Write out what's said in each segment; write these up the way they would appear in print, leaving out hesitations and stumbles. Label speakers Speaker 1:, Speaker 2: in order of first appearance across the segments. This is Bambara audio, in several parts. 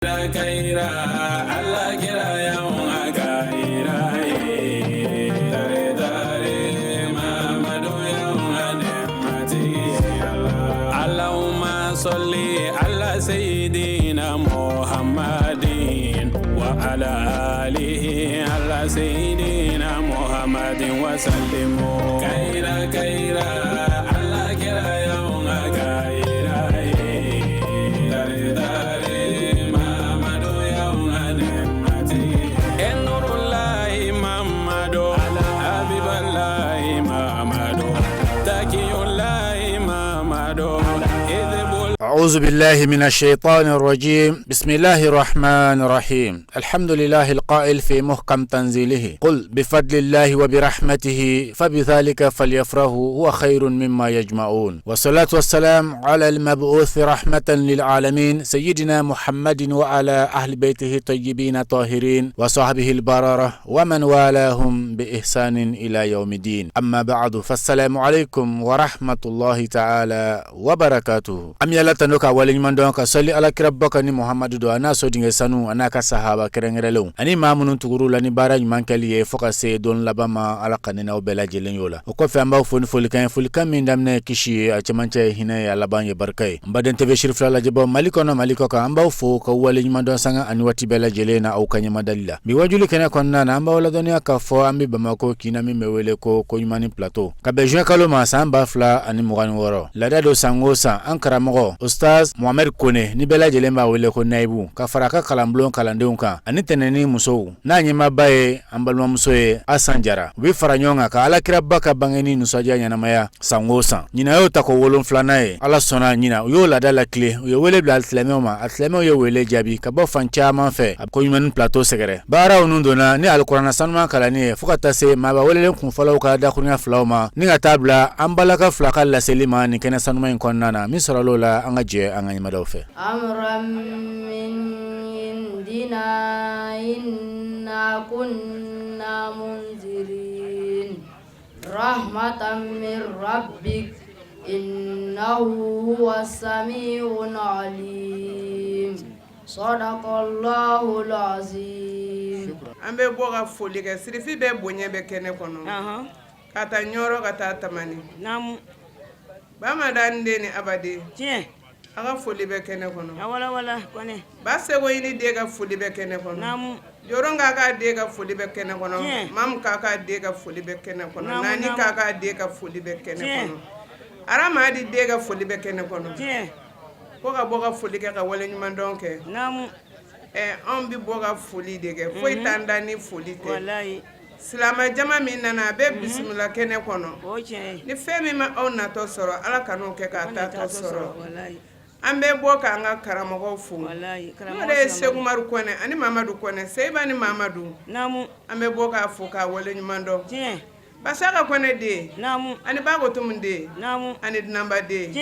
Speaker 1: Kayira Ala kira y'anw ka hira ye tare tare Mamadu y'anw ka nɛɛmatigi ye Ala Allahumma salli ala sayyidina Muhammadin wa ala alihi ala sayyidina Muhammadin wa sallim kayira kayira Ala kira y'anw ka hira ye tare tare Mamadu y'anw ka nɛɛmatigi ye Nurulayi Mamadu Habibalayi Mamadu Takiyulayi Mamadu
Speaker 2: أعوذ بالله من الشيطان الرجيم. بسم الله الرحمن الرحيم. الحمد لله القائل في محكم تنزيله: قل بفضل الله وبرحمته فبذلك فليفرحوا هو خير مما يجمعون. والصلاة والسلام على المبعوث رحمة للعالمين سيدنا محمد وعلى أهل بيته الطيبين الطاهرين وصحبه البررة ومن والاهم بإحسان إلى يوم الدين. أما بعد، فالسلام عليكم ورحمة الله تعالى وبركاته. An bɛ Ala tanu ka waleɲuman dɔn, ka sɔli alakiraba kan ni Muhamadu don, a n'a sodenkɛ sanu, a n'a ka sahaba kɛrɛnkɛrɛnlenw ani maa minnu tugur'u la ni baara ɲuman kɛli ye fo ka se don laban ma. Ala ka ne n'aw bɛɛ lajɛlen y'o la. O kɔfɛ, an b'aw fo ni folikan ye, folikan min daminɛ ye kisi ye, a cɛmancɛ ye hinɛ ye, a laban ye barika ye. N baden TV Sirifila lajɛbɔ Mali kɔnɔ, Mali kɔ kan, an b'aw fo ka waleɲuman dɔn sanga ani waati bɛɛ lajɛlen na aw ka ɲɛmadali la. Bi wajuli kɛnɛ kɔnɔna na, an b'aw ladɔnniya k'a fɔ an bɛ Bamako kina min bɛ wele ko Koɲumani Plateau, ka bɛn juin kalo ma san 2026. Laada don, san o san, an karamɔgɔ Ustaz Mohamed Kone, ni bɛɛ lajɛlen b'a wele ko Nayibu, ka fara a ka kalanbulon kalandenw kan ani tɛnɛni musow n'a ɲɛmaaba ye an balimamuso ye Asan Jara, u bɛ fara ɲɔgɔn kan ka alakiraba ka bangeni nisɔndiya ɲɛnamaya san o san. Ɲinan y'o tako 7nan ye. Ala sɔnna, ɲinan u y'o laada lakile. U ye wele bila alisilamɛw ma, alisilamɛw ye wele jaabi ka bɔ fan caman fɛ a Koɲumani Plateau sɛgɛrɛ. Baaraw nun donna ni alikuranɛ sanuman kalanni ye, fo ka taa se maaba welelen kunfɔlɔw ka dakurunya filaw ma, ni ka taa bila an balaka fila ka laseli ma nin kɛnɛ sanuman in kɔnɔna na. Min sɔrɔla o la, an ka jɛ an ka ɲɛmadaw fɛ.
Speaker 3: أمرا من عندنا إنا كنا منذرين رحمة من ربك إنه هو السميع العليم. صدق الله العظيم.
Speaker 4: An bɛ bɔ ka foli kɛ. Sirifi bɛɛ bonya bɛ kɛnɛ kɔnɔ, ka taa Ɲɔrɔ, ka taa Tamani. Bamadan den ni abaden, a ka foli bɛ kɛnɛ kɔnɔ. Ba Seko ɲini den ka foli bɛ kɛnɛ kɔnɔ. Jɔrɔ k'a ka den ka foli bɛ kɛnɛ kɔnɔ. Mamu k'a ka den ka foli bɛ kɛnɛ kɔnɔ. Naani k'a ka den ka foli bɛ kɛnɛ kɔnɔ. Aramadi den ka foli bɛ kɛnɛ kɔnɔ. Ko ka bɔ ka foli kɛ, ka waleɲuman dɔn kɛ. Ɛ, anw bɛ bɔ ka foli de kɛ, foyi t'an da ni foli tɛ. Silamɛ jama min nana, a bɛ bisimila kɛnɛ kɔnɔ. Ni fɛn min ma aw natɔ sɔrɔ, Ala kan'o kɛ k'a tatɔ sɔrɔ. An bɛ bɔ k'an ka karamɔgɔw fo, n'o de ye Sekumaru Kɔnɛ ani Mamadu Kɔnɛ, Seyiba ni Mamadu. An bɛ bɔ k'a fo k'a waleɲuman dɔn. Basaka Kɔnɛ den ani Bakotumu den ani Dunanba den,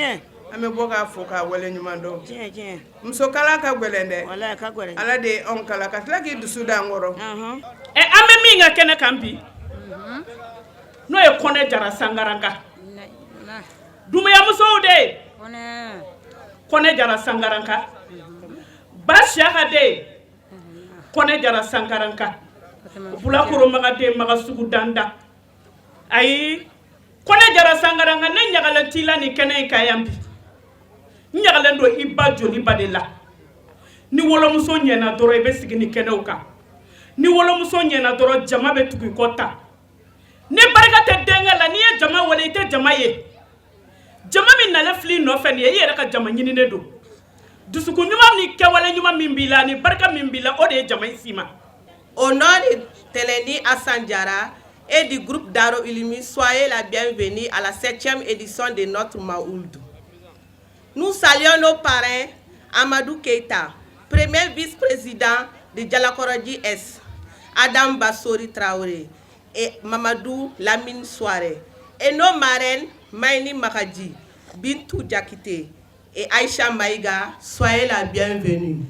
Speaker 4: an bɛ bɔ k'a fo k'a waleɲuman dɔn. Musokala ka gɛlɛn dɛ. Ala de ye anw kala ka tila k'i dusu da an kɔrɔ.
Speaker 5: Ɛ, an bɛ min ka kɛnɛ kan bi, n'o ye Kɔnɛ Jara Sankaranka Dunbuyamusow de ye. Kɔnɛ Jara Sankaranka, Ba Siyaka den, Kɔnɛ Jara Sankaranka, Bulakoro Magaden, Magasugu Danda. Ayi, Kɔnɛ Jara Sankaranka, ne ɲagalen t'i la nin kɛnɛ in kan yan bi. N ɲagalen don i ba joliba de la. Ni wolomuso ɲɛna dɔrɔn, i bɛ sigi nin kɛnɛw kan. Ni wolomuso ɲɛna dɔrɔn, jama bɛ tugu i kɔ ta. Ni barika tɛ denkɛ la, n'i ye jama wele, i tɛ jama ye. Jama min nalen fili nɔfɛ nin ye, i yɛrɛ ka jama ɲininen don. Dusukun ɲuman ni kɛwale ɲuman min b'i la, ni barika min b'i la, o de ye jama in s'i ma.
Speaker 6: Au nom de Telendi Hassan Diarra et du groupe Daro Ilimi, soyez la bienvenue à la septième édition de notre Maouloud. Nous saluons nos parrains, Amadou Keita, premier vice-président de Djalakorodji S, Adam Bassori Traoré et Mamadou Lamine Soare, et nos marraines, Maïni Makadji, Bintou Diakité et Aïcha Maïga, soyez la bienvenue.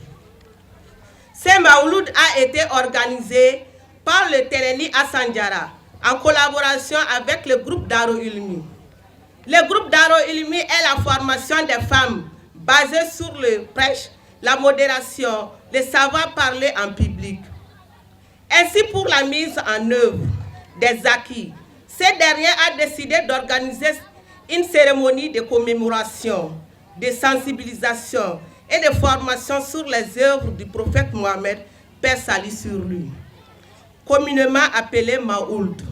Speaker 6: Ce Maouloud a été organisé par le Tereni Hassan Diarra en collaboration avec le groupe Daro Ilmi. Le groupe Daro Ilmi est la formation des femmes basée sur le prêche la modération, le savoir parler en public. Ainsi, pour la mise en œuvre des acquis, ce dernier a décidé d'organiser une cérémonie de commémoration, de sensibilisation et de formation sur les œuvres du prophète Mohammed, paix salut sur lui, communément appelé Maould.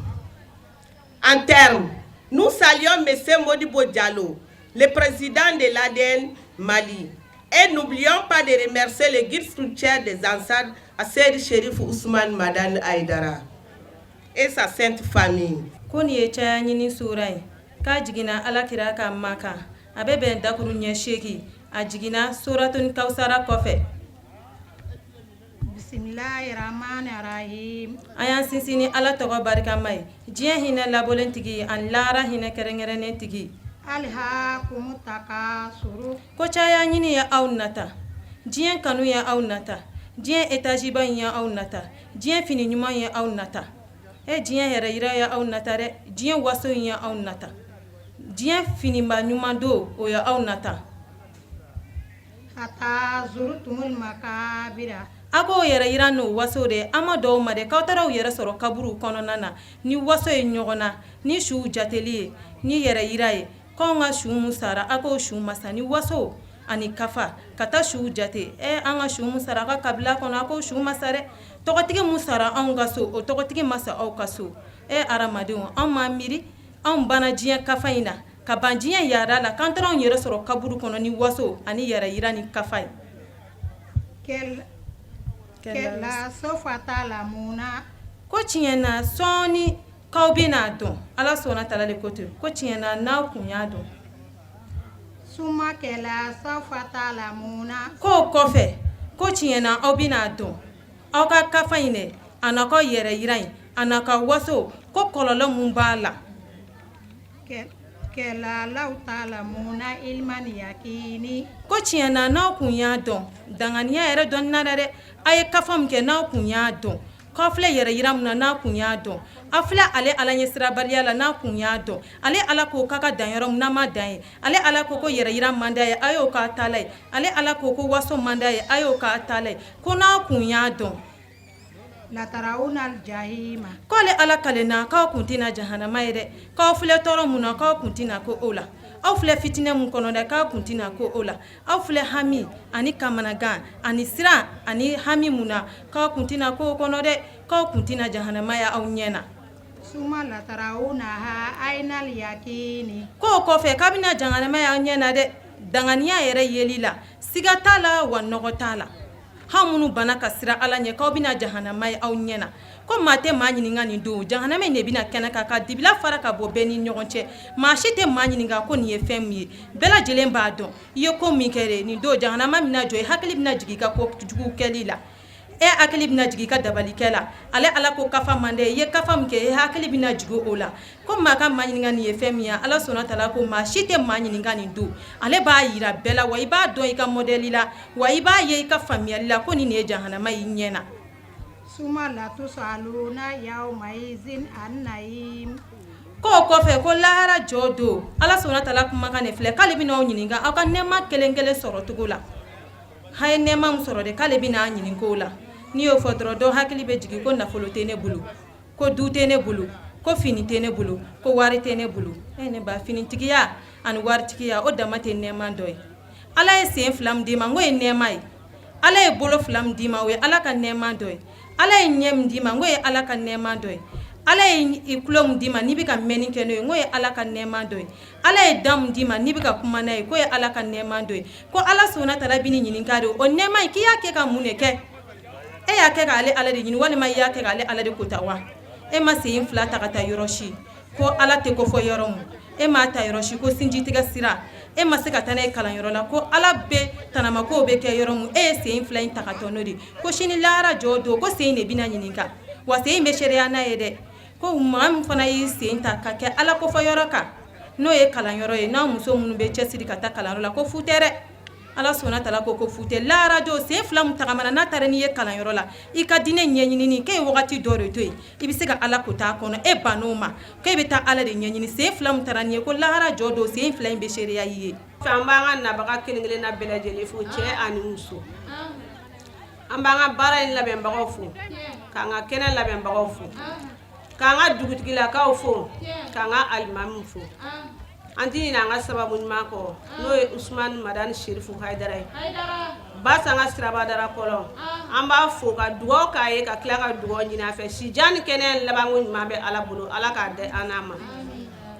Speaker 6: En termes, nous saluons M. Modibo Diallo, le président de l'ADN Mali. Et n'oublions pas de remercier le guide spirituel des Ansar, Asseri Sherif Ousmane Madani Aïdara et sa sainte famille.
Speaker 7: Ko nin ye caya ɲini sura ye k'a jiginna alakira kan Maka. A bɛ bɛn dakuru ɲɛ 8, a jiginna soratoni kawusara kɔfɛ.
Speaker 8: Bismillahirrahmanirrahim.
Speaker 7: An y'an sinsin ni Ala tɔgɔ barikama ye, diɲɛ hinɛ labɔlen tigi ani lahara hinɛ kɛrɛnkɛrɛnnen tigi.
Speaker 8: Alhakumu takasuru.
Speaker 7: Ko caya ɲini ye aw nata, diɲɛ kanu ye aw nata, diɲɛ etaziba in ye aw nata, diɲɛ fini ɲuman ye aw nata, e diɲɛ yɛrɛ yira ye aw nata dɛ, diɲɛ waso in ye aw nata, diɲɛ finiba ɲuman don, o ye aw nata.
Speaker 8: Hatta zurutumul makabira.
Speaker 7: A k'o yɛrɛ yira n'o waso de, an ma dɔw ma dɛ, k'aw taara aw yɛrɛ sɔrɔ kaburuw kɔnɔna na ni waso ye ɲɔgɔn na, ni suw jateli ye, ni yɛrɛ yira ye, k'anw ka su mun sara, a k'o su ma sa ni waso ani kafa ka taa suw jate. Ɛ, an ka su mun sara a ka kabila kɔnɔ, a k'o su ma sa dɛ. Tɔgɔtigi mun sara anw ka so, o tɔgɔtigi ma sa aw ka so. Ɛ, hadamadenw, anw ma miiri, anw banna diɲɛ kafa in na ka ban diɲɛ yaada la, k'an taara anw yɛrɛ sɔrɔ kaburu kɔnɔ ni waso ani yɛrɛ yira ni kafa ye.
Speaker 8: Kalla sawfa ta'lamuna.
Speaker 7: Ko tiɲɛ na, sɔɔni k'aw bɛna dɔn. Ala sɔnna tala de ko ten, ko tiɲɛ na, n'aw kun y'a dɔn.
Speaker 8: Summa kalla sawfa ta'lamuna.
Speaker 7: K'o kɔfɛ, ko tiɲɛ na, aw bɛna dɔn aw ka kafa in dɛ, a n'aw ka yɛrɛ yira in, a n'aw ka waso, ko kɔlɔlɔ mun b'a la.
Speaker 8: Kalla law ta'lamuna ilmal yakini.
Speaker 7: Ko tiɲɛ na, n'aw kun y'a dɔn danganiya yɛrɛ dɔnni na dɛ, a ye kafa min kɛ, n'aw kun y'a dɔn k'aw filɛ yɛrɛ yira min na, n'a kun y'a dɔn aw filɛ ale Ala ɲɛsirabaliya la, n'a kun y'a dɔn ale Ala ko k'a ka dan yɔrɔ min, n'a ma dan ye, ale Ala ko ko yɛrɛ yira man d'a ye, a y'o k'a taala ye, ale Ala ko ko waso man d'a ye, a y'o k'a taala ye, ko n'a kun y'a dɔn.
Speaker 8: Latarawunal jahima.
Speaker 7: K'ale Ala kalenna k'aw kun tɛna jahanama ye dɛ, k'aw filɛ tɔɔrɔ mun na, k'aw kun tɛna ko o la, aw filɛ fitinɛ mun kɔnɔ dɛ, k'aw kun tɛna ko o la, aw filɛ hami ani kamanagan ani siran ani hami mun na, k'aw kun tɛna ko o kɔnɔ dɛ, k'aw kun tɛna jahanama ye aw ɲɛ na.
Speaker 8: Suma latarawunaha aynal yakini.
Speaker 7: K'o kɔfɛ k'a bɛna jahanama ye aw ɲɛ na dɛ, danganiya yɛrɛ yeli la, siga t'a la wa nɔgɔ t'a la. Aw minnu banna ka siran Ala ɲɛ, k'aw bɛna jahanama ye aw ɲɛ na. Ko maa tɛ maa ɲininka nin don, jahanama in de bɛna kɛnɛ kan ka dibila fara ka bɔ bɛɛ ni ɲɔgɔn cɛ. Maa si tɛ maa ɲininka ko nin ye fɛn min ye, bɛɛ lajɛlen b'a dɔn i ye ko min kɛ de. Nin don jahanama bɛna jɔ, i hakili bɛna jigin i ka ko jugu kɛli la, e hakili bɛna jigin i ka dabalikɛ la. Ale Ala ko kafa man dɛ, i ye kafa min kɛ, e hakili bɛna jigin o la. Ko maa ka maa ɲininka nin ye fɛn min ye, Ala sɔnna tala ko maa si tɛ maa ɲininka nin don, ale b'a yira bɛɛ la, wa i b'a dɔn i ka mɔdɛli la, wa i b'a ye i ka faamuyali la ko nin ye jahanama y'i ɲɛ na.
Speaker 8: Suma latusaluna yawmaizin an naim.
Speaker 7: K'o kɔfɛ ko lahara jɔ don, Ala sɔnna tala kumakan de filɛ, k'ale bɛna aw ɲininka aw ka nɛɛma kelen kelen sɔrɔ cogo la. Ha ye nɛɛma min sɔrɔ de, k'ale bɛna a ɲininka o la. N'i y'o fɔ dɔrɔn, dɔ hakili bɛ jigin ko nafolo tɛ ne bolo, ko du tɛ ne bolo, ko fini tɛ ne bolo, ko wari tɛ ne bolo. E ne ba, finitigiya ani waritigiya, o dama tɛ nɛɛma dɔ ye. Ala ye sen fila min d'i ma, n k'o ye nɛɛma ye. Ala ye bolo fila min d'i ma, o ye Ala ka nɛɛma dɔ ye. Ala ye ɲɛ min d'i ma, n k'o ye Ala ka nɛɛma dɔ ye. Ala ye i tulo min d'i ma, n'i bɛ ka mɛnni kɛ n'o ye, n k'o ye Ala ka nɛɛma dɔ ye. Ala ye da min d'i ma, n'i bɛ ka kuma n'a ye, k'o ye Ala ka nɛɛma dɔ ye. Ko Ala sɔnna tala bɛ n'i ɲininka de o nɛɛma in, k'i y'a kɛ ka mun de kɛ? E y'a kɛ k'ale Ala de ɲini, walima i y'a kɛ k'ale Ala de kota wa? E ma sen fila ta ka taa yɔrɔ si ko Ala tɛ ko fɔ yɔrɔ mun, e m'a ta yɔrɔ si ko sinji tigɛ sira, e ma se ka taa n'a ye kalanyɔrɔ la ko Ala bɛ tanamakow bɛ kɛ yɔrɔ mun, e ye sen fila in ta ka taa n'o de. Ko sini lahara jɔ don, ko sen de bɛna ɲininka, wa sen in bɛ seereya n'a ye dɛ. Ko maa min fana y'i sen ta ka kɛ Ala kofɔ yɔrɔ kan, n'o ye kalanyɔrɔ ye, n'a muso minnu bɛ cɛsiri ka taa kalanyɔrɔ la, ko fu tɛ dɛ. Ala subahana taala ko ko fu tɛ. Lahara don, sen fila min tagamana n'a taara n'i ye kalanyɔrɔ la, i ka diinɛ ɲɛɲinini k'e ye wagati dɔ de to yen, i bɛ se ka Ala kota a kɔnɔ, e bann'o ma k'e bɛ taa Ala de ɲɛɲini. Sen fila min taara n'i ye, ko lahara jɔ don, sen fila in bɛ seereya i ye.
Speaker 6: An b'an ka nabaga kelen-kelenna bɛɛ lajɛlen fo, cɛ ani muso. An b'an ka baara in labɛnbagaw fo, k'an ka kɛnɛ labɛnbagaw fo, k'an ka dugutigilakaw fo, k'an ka alimamiw fo. An ti ɲinɛ an ka sababu ɲuman kɔ, n'o ye Usumani Madani Serifu Hayidara ye, Basanga Sirabadara kɔlɔn. An b'a fo ka dugawu k'a ye, ka tila ka dugawu ɲini a fɛ. Sijan ni kɛnɛya labanko ɲuman bɛ Ala bolo, Ala k'a di an n'a ma.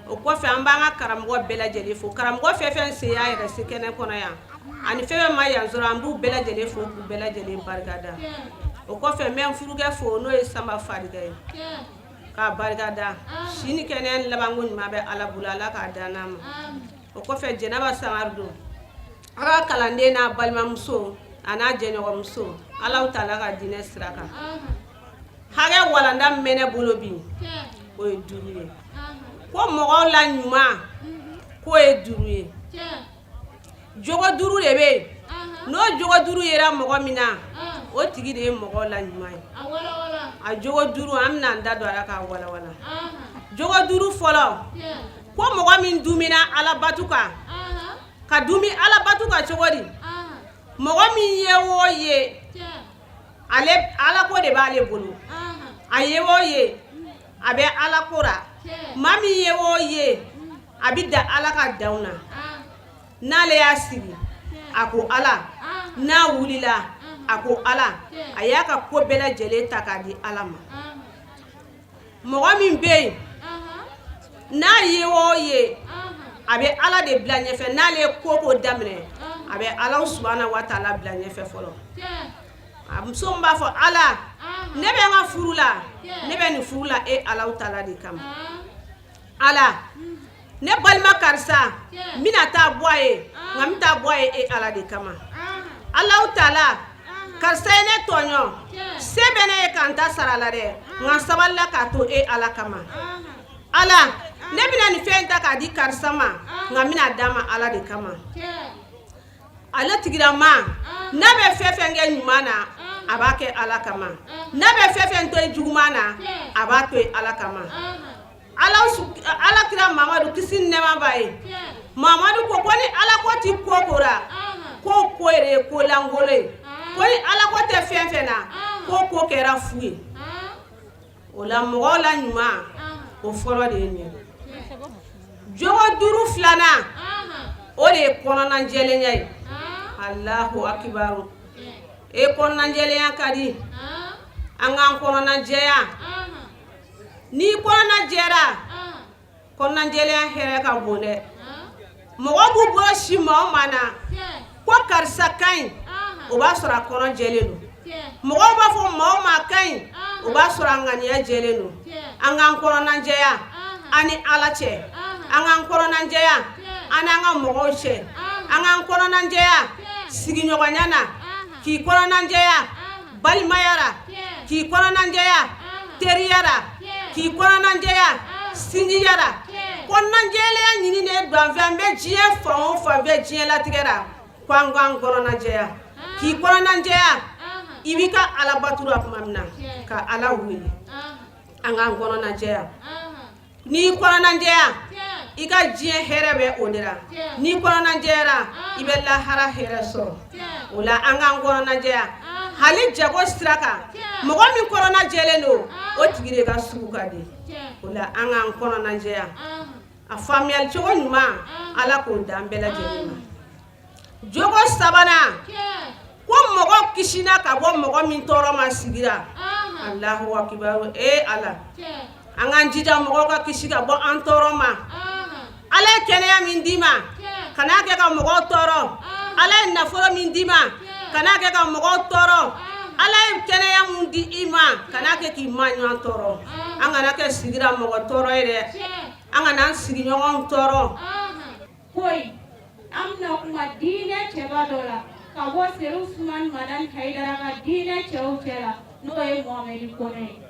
Speaker 6: O kɔfɛ, an b'an ka karamɔgɔ bɛɛ lajɛlen fo. Karamɔgɔ fɛn fɛn sen y'a yɛrɛ se kɛnɛ kɔnɔ yan ani fɛn fɛn ma yan sɔrɔ, an b'u bɛɛ lajɛlen fo k'u bɛɛ lajɛlen barikada. O kɔfɛ, n bɛ n furukɛ fo, n'o ye Sanba Farika ye, k'a barikada. Si ni kɛnɛya ni labanko ɲuman bɛ Ala bolo, Ala k'a dan n'a ma. O kɔfɛ, Jɛnɛba Sangare don, a ka kalanden n'a balimamuso a n'a jɛɲɔgɔnmuso, Alahu taala ka diinɛ sira kan. Hakɛ walanda min bɛ ne bolo bi, o ye 5 ye. Ko mɔgɔw la ɲuman, k'o ye 5 ye. Jogo 5 de bɛ yen, n'o jogo 5 yera mɔgɔ min na, o tigi de ye mɔgɔw la ɲuman ye. A jogo 5, an bɛna an da don a la k'a walawala. Jogo 5 fɔlɔ, ko mɔgɔ min dumina alabatu kan. Ka dumi alabatu kan cogo di? Mɔgɔ min ye o ye, ale alako de b'ale bolo. A ye o ye, a bɛ alako ra. Maa min ye o ye, a bɛ da Ala ka danw na. N'ale y'a sigi, a ko Ala. N'a wulila, a ko Ala. A y'a ka ko bɛɛ lajɛlen ta k'a di Ala ma. Mɔgɔ min bɛ yen, n'a ye o ye, a bɛ Ala de bila ɲɛfɛ. N'ale ye ko ko daminɛ, a bɛ Ala subahana wa taala bila ɲɛfɛ fɔlɔ. A muso min b'a fɔ Ala, ne bɛ n ka furu la, ne bɛ nin furu la e Ala taala de kama. Ala, ne balima karisa, n bɛna taa bɔ a ye, nka n bɛ taa bɔ a ye e Ala de kama. Alahu taala, karisa ye ne tɔɲɔ, se bɛ ne ye ka n ta sara la dɛ, nka n sabalila k'a to e Ala kama. Ala, ne bɛna nin fɛn in ta k'a di karisa ma, nka n bɛna d'a ma Ala de kama. Ale tigilama, n'a bɛ fɛn fɛn kɛ ɲuman na, a b'a kɛ Ala kama. N'a bɛ fɛn fɛn to yen juguman na, a b'a to yen Ala kama. Ala kira Mamadu, kisi ni nɛɛma b'a ye, Mamadu ko ko ni Ala ko ti ko ko ra, ko ko yɛrɛ ye ko lankolon ye. Ko ni Ala ko tɛ fɛn fɛn na, ko ko kɛra fu ye. O la, mɔgɔw la ɲuman, o fɔlɔ de ye nin ye. Jogo 5 filanan, o de ye kɔnɔnajɛlenya ye. Alahu akibaru! E, kɔnɔnajɛlenya ka di. An k'an kɔnɔnajɛya. N'i kɔnɔna jɛra, kɔnɔnajɛlenya hɛrɛ ka bon dɛ. Mɔgɔ b'u bolo si maa o maa na ko karisa ka ɲi, o b'a sɔrɔ a kɔnɔ jɛlen don. Mɔgɔw b'a fɔ maa o maa ka ɲi, o b'a sɔrɔ a ŋaniya jɛlen don. An k'an kɔnɔnajɛya an ni Ala cɛ, an k'an kɔnɔnajɛya an n'an ka mɔgɔw cɛ, an k'an kɔnɔnajɛya sigiɲɔgɔnya na, k'i kɔnɔnajɛya balimaya ra, k'i kɔnɔnajɛya teriya ra, k'i kɔnɔnajɛya sinjiya ra. Kɔnɔnajɛlenya ɲininen don an fɛ. An bɛ diɲɛ fan o fan fɛ, diɲɛ latigɛ ra, ko an k'an kɔnɔnajɛya. K'i kɔnɔnajɛya, i b'i ka alabatu ra tuma min na, ka Ala wele. An k'an kɔnɔnajɛya. N'i kɔnɔnajɛya, i ka diɲɛ hɛrɛ bɛ o de la. N'i kɔnɔnajɛyara, i bɛ lahara hɛrɛ sɔrɔ. O la, an k'an kɔnɔnajɛya hali jago sira kan. Mɔgɔ min kɔnɔnajɛlen don, o tigi de ka sugu ka di. O la, an k'an kɔnɔnajɛya. A faamuyali cogo ɲuman, Ala k'o d'an bɛɛ lajɛlen ma. Jogo sabanan, ko mɔgɔ kisina ka bɔ mɔgɔ min tɔɔrɔ ma sigira. Alahu akibaru! E Ala, an k'an jija mɔgɔw ka kisi ka bɔ an tɔɔrɔ ma. Ala ye kɛnɛya min d'i ma, kan'a kɛ ka mɔgɔw tɔɔrɔ. Ala ye nafolo min d'i ma, kan'a kɛ ka mɔgɔw tɔɔrɔ. Ala ye kɛnɛya min di i ma, kan'a kɛ k'i ma ɲɔgɔn tɔɔrɔ. An kana kɛ sigira mɔgɔ tɔɔrɔ ye dɛ. An kana an sigiɲɔgɔnw tɔɔrɔ.
Speaker 8: Koyi, an bɛna kuma diinɛ cɛba dɔ la ka bɔ Seru Usumani Madani Hayidara ka diinɛ cɛw cɛ la, n'o ye Mohamɛdi Kɔnɛ ye.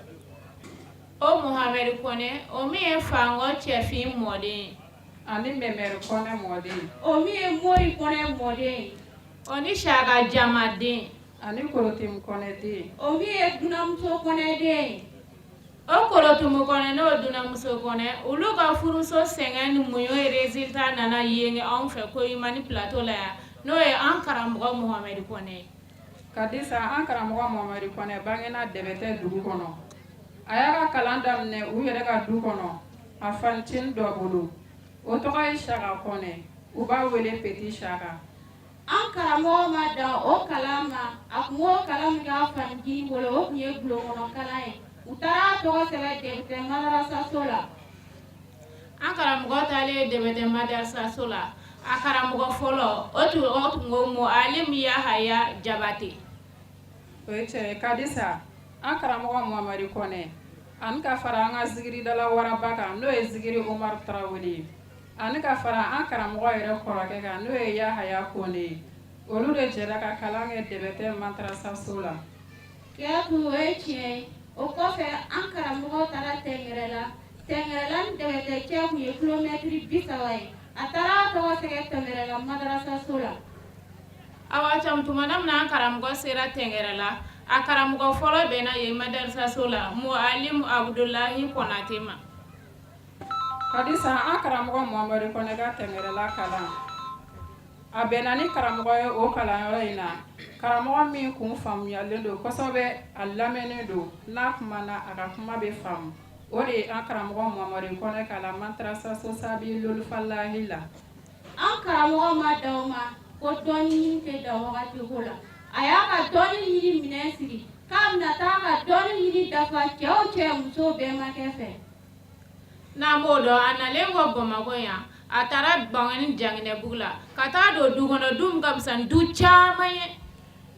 Speaker 9: O Mohamɛdi Kɔnɛ, o min ye Fangɔ cɛfin mɔden ye.
Speaker 4: Ani Mɛmɛri Kɔnɛ mɔden.
Speaker 8: O min ye Mori Kɔnɛ mɔden ye.
Speaker 9: O ni Saka Jama den.
Speaker 4: Ani Korotumu Kɔnɛ den.
Speaker 8: O min ye dunanmuso Kɔnɛ den ye.
Speaker 9: O Korotumu Kɔnɛ n'o dunanmuso Kɔnɛ, olu ka furuso sɛgɛn ni muɲu résultat nana yenge anw fɛ Koyimani plateau la yan, n'o ye an karamɔgɔ Mohamɛdi Kɔnɛ ye.
Speaker 4: Kadisa, an karamɔgɔ Mohamɛdi Kɔnɛ bangena Dɛbɛtɛ dugu kɔnɔ. A y'a ka kalan daminɛ u yɛrɛ ka du kɔnɔ, a fanicinin dɔ bolo. O tɔgɔ ye Saka Kɔnɛ, u b'a wele Petit Saka.
Speaker 8: An karamɔgɔ ma dan o kalan ma. A tun b'o kalan min kɛ a fanicinin bolo, o tun ye bulonkɔnɔ kalan ye. U taara a tɔgɔ sɛbɛn Dɛbɛtɛ madarasaso la.
Speaker 9: An karamɔgɔ taalen Dɛbɛtɛ madarasaso la, a karamɔgɔ fɔlɔ, o tɔgɔ tun ko Mualim Yahaya Jabate.
Speaker 4: O ye tiɲɛ ye Kadisa. An karamɔgɔ Mohamɛdi Kɔnɛ, ani ka fara an ka zikiridala waraba kan, n'o ye zikiri Umaru Tarawele ye, ani ka fara an karamɔgɔ yɛrɛ kɔrɔkɛ kan, n'o ye Yahaya Kone ye, olu de jɛra ka kalan kɛ Dɛbɛtɛ madarasaso la.
Speaker 8: Kiyatu, o ye tiɲɛ ye. O kɔfɛ, an karamɔgɔ taara Tɛngɛrɛla. Tɛngɛrɛla ni Dɛbɛtɛ cɛ tun ye kilomɛtiri 30 ye. A taara a tɔgɔ sɛbɛn Tɛngɛrɛla madarasaso la.
Speaker 9: Awa cam, tuma min na an karamɔgɔ sera Tɛngɛrɛla, a karamɔgɔ fɔlɔ bɛnna yen madarasaso la, Mualim Abudulahi Kɔnate ma.
Speaker 4: Kadisa, an karamɔgɔ Mohamɛdi Kɔnɛ ka Tɛngɛrɛla kalan, a bɛnna ni karamɔgɔ ye o kalanyɔrɔ in na, karamɔgɔ min kun faamuyalen don kosɛbɛ, a lamɛnnen don, n'a kumana, a ka kuma bɛ faamu. O de ye an karamɔgɔ Mohamɛdi Kɔnɛ kalan madarasaso Sabi Lolufalahi la.
Speaker 8: An karamɔgɔ ma dan o ma ko dɔnni ɲini tɛ dan wagati ko la. A y'a ka dɔnni ɲini minɛn siri k'a bɛna taa ka dɔnni ɲini dafa cɛ o cɛ, muso bɛnbakɛ fɛ.
Speaker 9: N'an b'o dɔn, a nalen kɔ Bamakɔ yan, a taara Bankɔni Janginɛbugu la ka taa don du kɔnɔ, du min ka fisa ni du caman ye.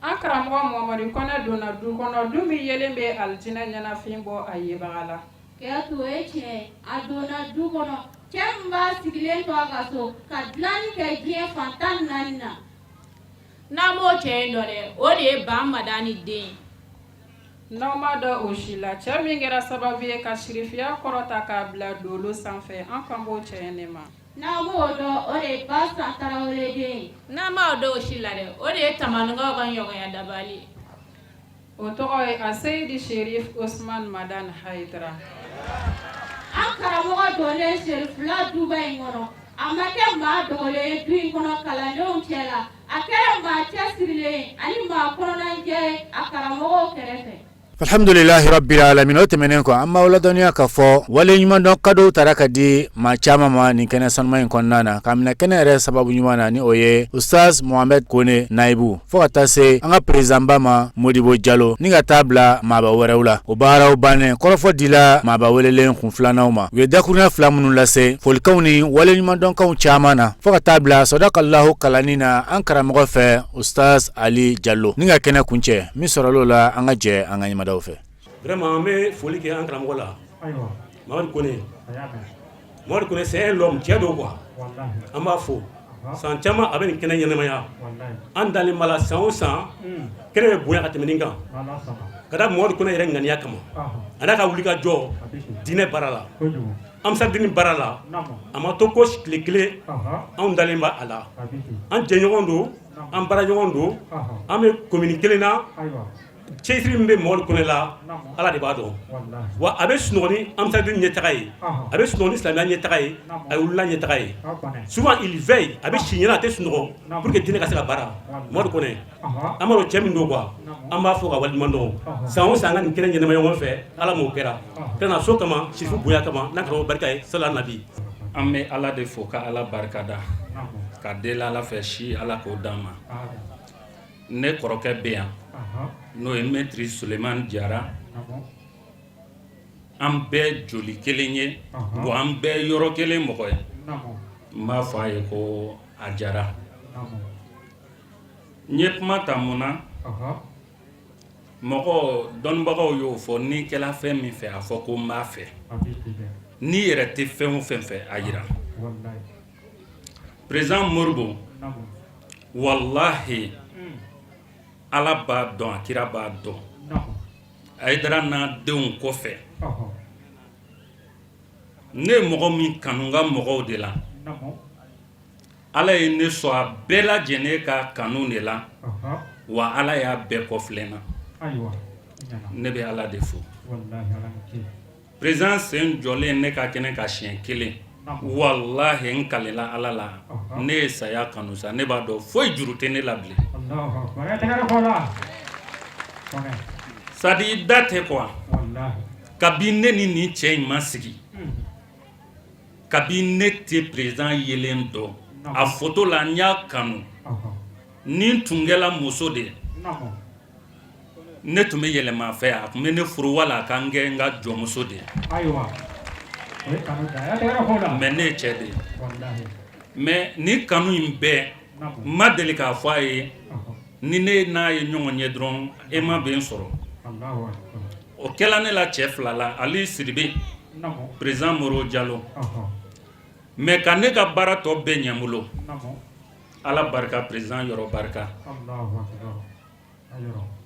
Speaker 4: An karamɔgɔ Mohamɛdi Kɔnɛ donna du kɔnɔ, du min yelen bɛ alijinɛ ɲɛnafin bɔ a yebaga la.
Speaker 8: Kiyatu, o ye tiɲɛ ye. A donna du kɔnɔ, cɛ min b'a sigilen to a ka so ka dilanni kɛ diɲɛ fan 14 na.
Speaker 9: N'an b'o cɛ in dɔn dɛ, o de ye Ba Madani den ye.
Speaker 4: N'aw ma dɔn o si la, cɛ min kɛra sababu ye ka sirifiya kɔrɔta k'a bila dolo sanfɛ, an kan b'o cɛ in de ma.
Speaker 8: N'an b'o dɔn, o de ye Basan Tarawele den ye.
Speaker 9: N'an b'o dɔn o si la dɛ, o de ye Tamaninkaw ka ɲɔgɔnya dabali ye.
Speaker 4: O tɔgɔ ye Aseyidi Sherif Osman Madan Hayidara.
Speaker 8: An karamɔgɔ donnen Serifula duba in kɔnɔ, a ma kɛ maa dogolen ye du in kɔnɔ kalandenw cɛ la. A kɛra maa cɛsirilen ani maa kɔnɔnajɛ ye a karamɔgɔw kɛrɛfɛ.
Speaker 2: Alhamdulilahi rabbil alamin. O tɛmɛnen kɔ, an b'aw ladɔnniya k'a fɔ waleɲumandɔn kadow tara ka di maa caman ma nin kɛnɛ sanuman in kɔnɔna na, k'a minɛ kɛnɛ yɛrɛ sababu ɲuman na, ni o ye Ustaz Mohamed Kone Nayibu, fo ka taa se an ka perezidanba ma Modibo Jalo, ni ka taa bila maaba wɛrɛw la. O baaraw bannen, kɔrɔfɔ dila maaba welelen kun filananw ma. U ye dakurunya fila minnu lase folikanw ni waleɲumandɔnkanw caman na, fo ka taa bila sɔdakalahu kalanni na an karamɔgɔ fɛ Ustaz Ali Jalo, ni ka kɛnɛ kuncɛ. Min sɔrɔla o la, an ka jɛ an ka ɲɛmadaw fɛ.
Speaker 10: Vraiment, an bɛ foli kɛ an karamɔgɔ la, Mamadu Kone. Mamadu Kone, c'est un l'homme, cɛ don quoi. An b'a fo. San caman a bɛ nin kɛnɛ ɲɛnamaya. An dalen b'a la, san o san kɛnɛ bɛ bonya ka tɛmɛ nin kan, ka da Mamadu Kone yɛrɛ ŋaniya kama, a n'a ka wuli ka jɔ diinɛ baara la, Ansardine baara la. A ma to ko tile kelen, anw dalen b'a la. An jɛɲɔgɔn don, an baaraɲɔgɔn don, an bɛ commune kelen na. Cɛsiri min bɛ Mamadu Kone la, Ala de b'a dɔn. Wa a bɛ sunɔgɔ ni Ansardine ɲɛtaga ye, a bɛ sunɔgɔ ni silamɛya ɲɛtaga ye, a ye wulila ɲɛtaga ye. Souvent il veille, a bɛ si ɲɛna, a tɛ sunɔgɔ pour que diinɛ ka se ka baara. Mamadu Kone, an b'a dɔn cɛ min don quoi. An b'a fɔ ka waleɲuman dɔn. San o san, an ka nin kɛnɛ ɲɛnama ɲɔgɔn fɛ, Ala m'o kɛra kana so kama, sifu bonya kama, n'a karamɔgɔ barika ye sala nabi.
Speaker 11: An bɛ Ala de fo ka Ala barikada, ka deli Ala fɛ, si Ala k'o d'an ma. Ne kɔrɔkɛ bɛ yan, n'o ye maître Sulemani Jara. An bɛɛ joli kelen ye wa, an bɛɛ yɔrɔ kelen mɔgɔ ye. N b'a fɔ a ye ko a jara. N ye kuma ta mun na? Mɔgɔ dɔnnibagaw y'o fɔ, n'i kɛla fɛn min fɛ, a fɔ ko n b'a fɛ. N'i yɛrɛ tɛ fɛn o fɛn fɛ, a jira. Président Modibo, walahi, Ala b'a dɔn, a kira b'a dɔn, Hayidara n'a denw kɔfɛ, ne ye mɔgɔ min kanu n ka mɔgɔw de la. Ala ye ne sɔn a bɛɛ lajɛlen ka kanu de la wa Ala y'a bɛɛ kɔfilɛ n na ne bɛ Ala de fo président sen jɔlen ne ka kɛnɛ kan siɲɛ kelen walahi n kalela Ala la ne ye saya kanu sa ne b'a dɔn foyi juru tɛ ne la bilen c'est-à-dire da tɛ quoi kabi ne ni nin cɛ in ma sigi kabi ne tɛ président yelen dɔn a photo la n y'a kanu ni n tun kɛla muso de ye ne tun bɛ yɛlɛma a fɛ a tun bɛ ne furu wala a ka n kɛ n ka jɔnmuso de ye mais ne ye cɛ de ye mais ni kanu in bɛɛ n ma deli k'a fɔ a ye ni ne n'a ye ɲɔgɔn ye dɔrɔn e ma bɛ n sɔrɔ o kɛla ne la cɛ fila la Ali Sidibe président Modibo Jalo mais ka ne ka baara tɔ bɛɛ ɲɛ n bolo Ala barika président yɔrɔ barika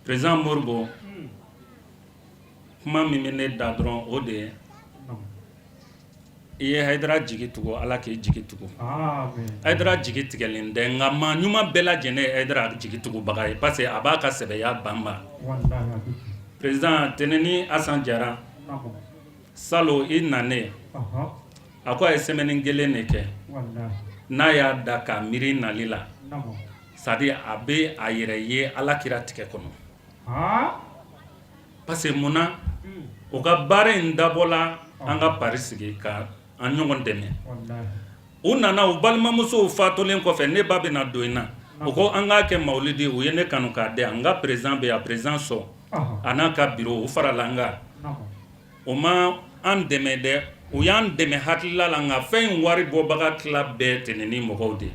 Speaker 11: président Modibo kuma min bɛ ne da dɔrɔn o de ye i ye Hayidara jigi tugu Ala k'i jigi tugu Hayidara jigi tigɛlen tɛ nka maa ɲuman bɛɛ lajɛlen ye Hayidara jigi tugubaga ye parce que a b'a ka sɛbɛya banba président Tɛnɛni Asan Jara salon i nanen a ko a ye semaine kelen de kɛ n'a y'a da k'a miiri nali la c'est-à-dire a bɛ a yɛrɛ ye Ala kira tigɛ kɔnɔ parce que mun na u ka baara in dabɔla an ka pari sigi ka an ɲɔgɔn dɛmɛ u nana u balimamusow fatulen kɔfɛ ne ba bɛna don in na u ko an k'a kɛ mawulidi u ye ne kanu k'a di yan n ka président bɛ yan président sɔn a n'a ka bureau u farala n kan u ma an dɛmɛ dɛ u y'an dɛmɛ hakilila la nka fɛn in wari bɔbaga tila bɛɛ Tɛnɛni mɔgɔw de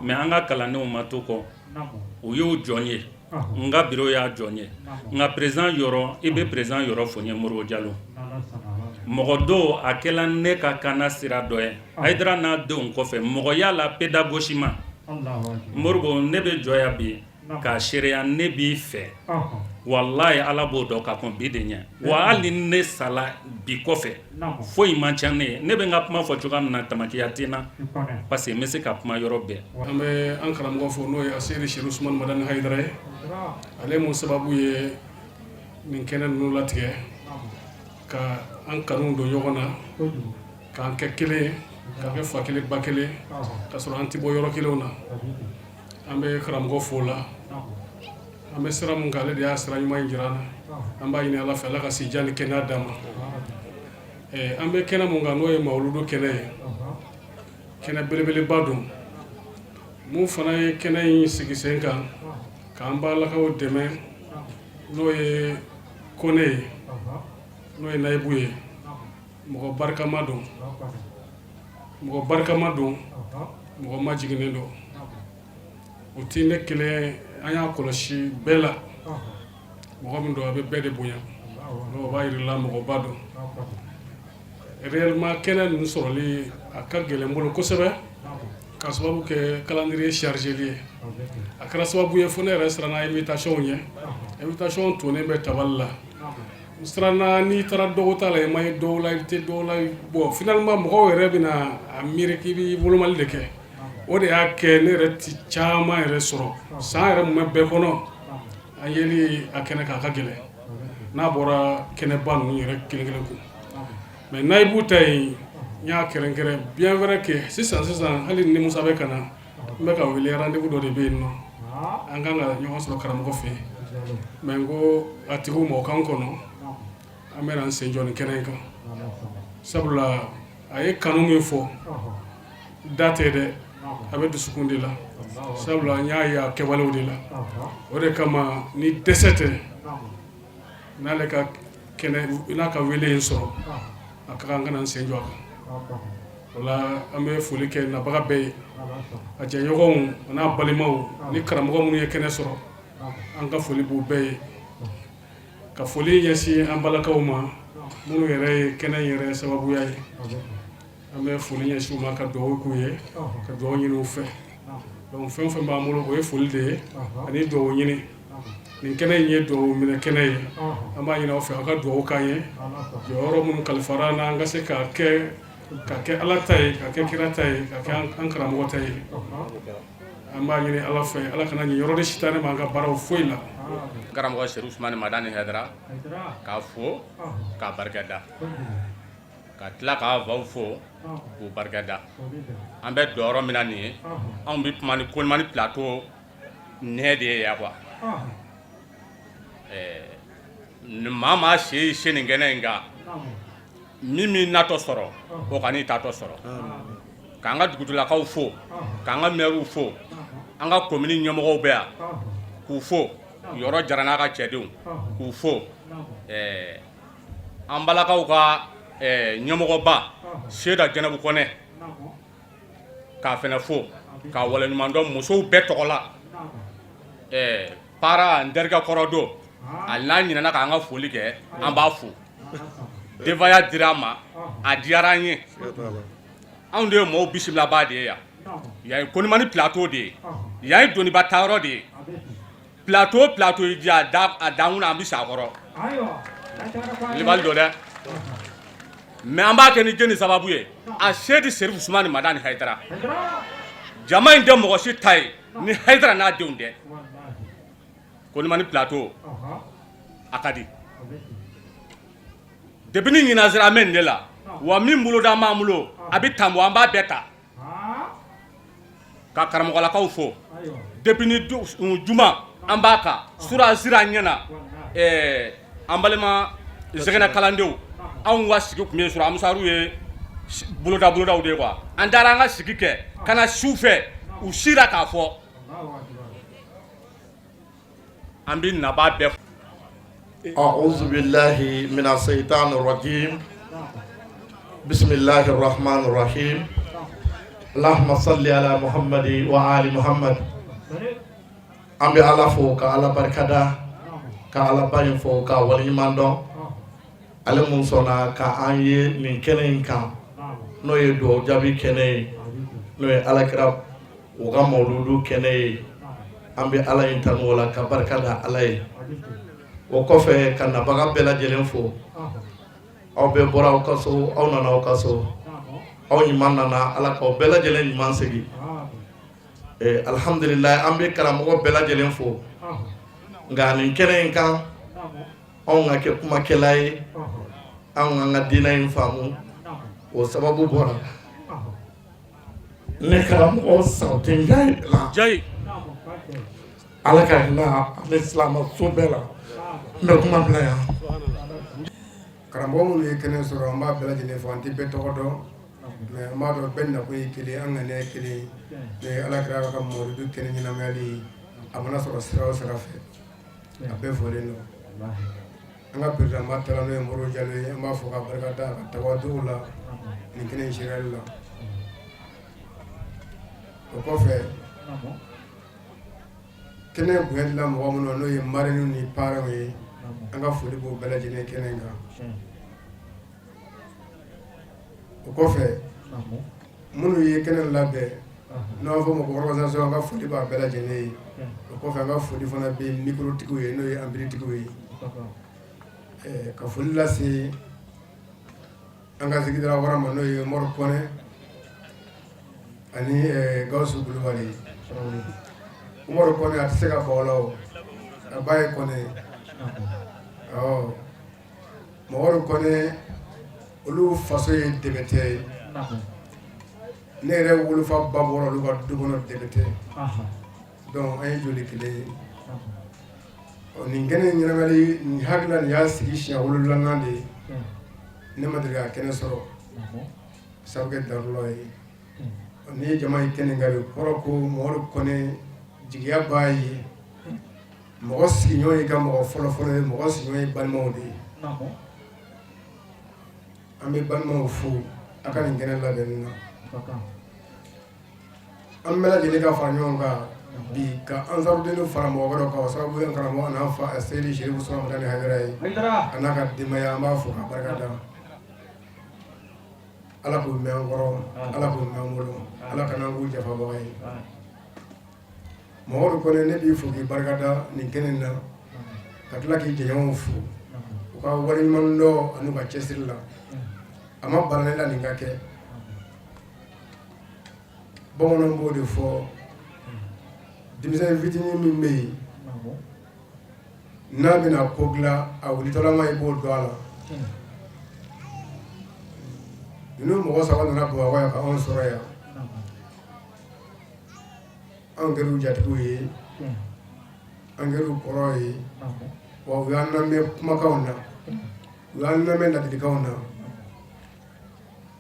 Speaker 11: mais an ka kalandenw ma to kɔ u y'o jɔ n ye n ka bureau y'a jɔ n ye nka président yɔrɔ i bɛ président yɔrɔ fo n ye Modibo Jalo mɔgɔ dɔw a kɛla ne ka kana sira dɔ ye Hayidara n'a denw kɔfɛ mɔgɔya la pédagogiquement Modibo ne bɛ jɔ yan bi k'a seereya ne b'i fɛ walayi Ala b'o dɔn ka kɔn bi de ɲɛ wa hali ni ne sala bi kɔfɛ foyi man ca ne ye ne bɛ n ka kuma fɔ cogoya min na tamakiya tɛ n na parce que n bɛ se ka kuma yɔrɔ bɛɛ.
Speaker 12: An bɛ an karamɔgɔ fo n'o ye Aseyidi Serifu Usumani Madani Hayidara ye ale mun sababu ye nin kɛnɛ ninnu latigɛ ka an kanu don ɲɔgɔn na k'an kɛ kelen ye k'an kɛ fa kelen ba kelen ka sɔrɔ an tɛ bɔ yɔrɔ kelenw na. An bɛ karamɔgɔ fo la an bɛ sira min kan ale de y'a sira ɲuman in jira an na an b'a ɲini Ala fɛ Ala ka si jan ni kɛnɛya d'an ma an bɛ kɛnɛ min kan n'o ye mawuludu kɛnɛ ye kɛnɛ belebeleba don mun fana ye kɛnɛ in sigi sen kan k'an balakaw dɛmɛ n'o ye Kɔnɛ ye n'o ye nayibu ye mɔgɔ barikama don mɔgɔ barikama don mɔgɔ majiginnen don o tɛ ne kelen an y'a kɔlɔsi bɛɛ la mɔgɔ min don a bɛ bɛɛ de bonya o b'a jira la mɔgɔba don réellement kɛnɛ ninnu sɔrɔli a ka gɛlɛn n bolo kosɛbɛ ka sababu kɛ calendrier chargé ye a kɛra sababu ye fo ne yɛrɛ siranna invitation ɲɛ invitation tonnen bɛ tabali la N siranna n'i taara dɔgɔ ta la i ma ye dɔw la i tɛ dɔw la bon finalement mɔgɔw yɛrɛ bɛna a miiri k'i bɛ wolomali de kɛ o de y'a kɛ ne yɛrɛ tɛ caman yɛrɛ sɔrɔ san yɛrɛ mumɛ bɛɛ kɔnɔ an yeli a kɛnɛ kan a ka gɛlɛn n'a bɔra kɛnɛba ninnu yɛrɛ kelen kelen kun mais nayibu ta in n y'a kɛrɛnkɛrɛn bien vrai que sisan sisan hali ni Musa bɛ ka na n bɛ ka wele rendez-vous dɔ de bɛ yen nɔ an kan ka ɲɔgɔn sɔrɔ karamɔgɔ fɛ yen mais n ko a tigiw ma o k'an kɔnɔ an bɛna an sen jɔ nin kɛnɛ in kan sabula a ye kanu min fɔ da tɛ dɛ a bɛ dusukun de la sabula n y'a ye a kɛwalew de la o de kama ni dɛsɛ tɛ n'ale ka kɛnɛ n'a ka wele in sɔrɔ a ka kan ka na n sen jɔ a kan o la an bɛ foli kɛ nabaga bɛɛ ye a jɛɲɔgɔnw a n'a balimaw ni karamɔgɔ minnu ye kɛnɛ sɔrɔ an ka foli b'u bɛɛ ye ka foli ɲɛsin an balakaw ma minnu yɛrɛ ye kɛnɛ yɛrɛ sababuya ye an bɛ foli ɲɛsin u ma ka dugawu k'u ye ka dugawu ɲini u fɛ donc fɛn o fɛn b'an bolo o ye foli de ye ani dugawu ɲini nin kɛnɛ in ye dugawu minɛ kɛnɛ ye an b'a ɲini aw fɛ aw ka dugawu k'an ye jɔyɔrɔ minnu kalifara an na an ka se k'a kɛ Ka kɛ Ala ta ye, ka kɛ kira ta ye, ka kɛ an karamɔgɔ ta ye. An b'a ɲini Ala fɛ, Ala kana ɲi yɔrɔ di sitanɛ ma an ka baaraw foyi la.
Speaker 13: Karamɔgɔ Serifu Usumani Madani Hayidara, k'a fo k'a barikada, ka tila k'a faw fo k'u barikada. An bɛ jɔyɔrɔ min na nin ye, anw bɛ kuma ni Konimani Plateau nɛ de ye yan quoi. Ɛɛ, maa maa se y'i se nin kɛnɛ in kan, min m'i natɔ sɔrɔ, o kan'i taatɔ sɔrɔ. K'an ka dugutulakaw fo, k'an ka maires fo, an ka commune ɲɛmɔgɔw bɛ yan k'u fo, Yɔrɔ Jara n'a ka cɛdenw k'u fo, ɛɛ an balakaw ka ɲɛmɔgɔba Seda Jɛnɛbu Kɔnɛ k'a fana fo, k'a waleɲumandɔn musow bɛɛ tɔgɔ la. Ɛɛ para n terikɛ kɔrɔ don, hali n'a ɲinɛna k'an ka foli kɛ, an b'a fo. Denfaya dira an ma, a diyara an ye. Anw de ye maaw bisimilabaa de ye yan. Yan ye Konimani Plateau de ye, yan ye doniba tayɔrɔ de ye. Plateau plateau y'i diya a dankun na, an bɛ sa a kɔrɔ. Libali don dɛ, mais an b'a kɛ ni jɛni sababu ye? A Seyidi Serifu Usumani Madani Hayidara. Jama in tɛ mɔgɔ si ta ye ni Hayidara n'a denw tɛ. Konimani Plateau a ka di. Depuis ni ɲinan sera, an bɛ nin de la wa. Min boloda an b'an bolo, a bɛ tan bɔ, an b'a bɛɛ ta. Ka karamɔgɔlakaw fo, depuis ni juma an b'a kan sura sira an ɲɛna. Ɛɛ, an balima zɛgɛnɛ kalandenw, anw ka sigi tun bɛ sɔrɔ ansaru ye boloda bolodaw de ye quoi. An taara an ka sigi kɛ ka na su fɛ, u sira k'a fɔ an bɛ nabaa bɛɛ.
Speaker 14: أعوذ بالله من الشيطان الرجيم بسم الله الرحمن الرحيم اللهم صل على محمد وآل محمد. An bɛ Ala fo, ka Ala barikada, ka Ala ba in fo, ka waleɲuman dɔn, ale mun sɔnna ka an ye nin kɛnɛ in kan, n'o ye dugawu jaabi kɛnɛ ye, n'o ye Alakira u ka mawuludu kɛnɛ ye. An bɛ Ala in tanu o la, ka barika da Ala ye. O kɔfɛ, ka nabaga bɛɛ lajɛlen fo. Aw bɛɛ bɔra aw ka so, aw nana aw ka so, aw ɲuman nana, Ala k'aw bɛɛ lajɛlen ɲuman segin. Alihamdulilayi, an bɛ karamɔgɔ bɛɛ lajɛlen fo. Nka nin kɛnɛ in kan, anw ka kɛ kumakɛla ye, anw k'an ka diinɛ in faamu, o sababu bɔra ne karamɔgɔ Sawuten la. Ala ka hinɛ ale silamɛ so bɛɛ la. N bɛ kuma bila yan.
Speaker 15: Karamɔgɔ minnu ye kɛnɛ sɔrɔ, an b'a bɛɛ lajɛlen fo. An tɛ bɛɛ tɔgɔ dɔn, mais an b'a dɔn bɛɛ nakun ye kelen, an ŋaniya ye kelen ye, n'o ye Ala kira ka mawuludu kɛnɛ ɲɛnamayali ye. A mana sɔrɔ sira o sira fɛ, a bɛɛ fɔlen don. An ka président ba taara, n'o ye Modibo Jalo ye, an b'a fɔ ka barika da a ka tawaduw la nin kɛnɛ in seereyali la. O kɔfɛ, kɛnɛ bonya dila mɔgɔ minnu ma, n'o ye marraines ni parrains ye, an ka foli b'o bɛɛ lajɛlen kɛnɛ in kan. O kɔfɛ, minnu ye kɛnɛ labɛn, n'an b'a fɔ o ma ko organisation, an ka foli b'a bɛɛ lajɛlen ye. O kɔfɛ, an ka foli fana bɛ microtigiw ye, n'o ye amplitigiw ye. Ka foli lase an ka sigidala wara ma, n'o ye Umaru Kɔnɛ ani Gawusu Kulubali. Umaru Kɔnɛ, a tɛ se ka ban o la, o a ba ye Kɔnɛ ye. Ɔ Mamadu Kɔnɛ, olu faso ye Dɛbɛtɛ ye. Ne yɛrɛ wolofa ba bɔra olu ka du kɔnɔ Dɛbɛtɛ, donc an ye joli kelen ye. Ɔ nin kɛnɛ in ɲɛnamayali nin hakilila nin y'a sigi siɲɛ 7nan de ye. Ne ma deli ka kɛnɛ sɔrɔ sabu kɛ darula ye. N'i ye jama ye kɛnɛ kan bi, kɔrɔ ko Mamadu Kɔnɛ jigiya b'a ye. Mɔgɔ sigiɲɔgɔn ye ka mɔgɔ fɔlɔfɔlɔ ye, mɔgɔ sigiɲɔgɔn ye balimaw de ye. An bɛ balimaw fo a ka nin kɛnɛ labɛnni na. An bɛɛ lajɛlen ka fara ɲɔgɔn kan bi ka Ansarudeni fara mɔgɔ wɛrɛw kan, o sababu ye karamɔgɔ an'an fa Seyidi Serifu Usumani Madani Hayidara ye, a n'a ka denbaya. An b'a fo k'a barika da. Ala k'u mɛn an kɔrɔ, Ala k'u mɛn an bolo, Ala kana an k'u jafabaga ye. Mamadu Kɔnɛ, ne b'i fo k'i barika da nin kɛnɛ in na, ka tila k'i jɛɲɔgɔnw fo u ka waleɲuman dɔn an'u ka cɛsiri la. A ma bala ne la nin ka kɛ. Bamananw b'o de fɔ, denmisɛnnin fitinin min bɛ yen n'a bɛna ko dilan, a wulitɔlama i b'o dɔn a la. Ninnu mɔgɔ saba nana Bamakɔ yan ka anw sɔrɔ yan. Anw kɛra u jatigiw ye, an kɛra u kɔrɔ ye, wa u y'an lamɛn kumakanw na, u y'an lamɛn ladilikanw na.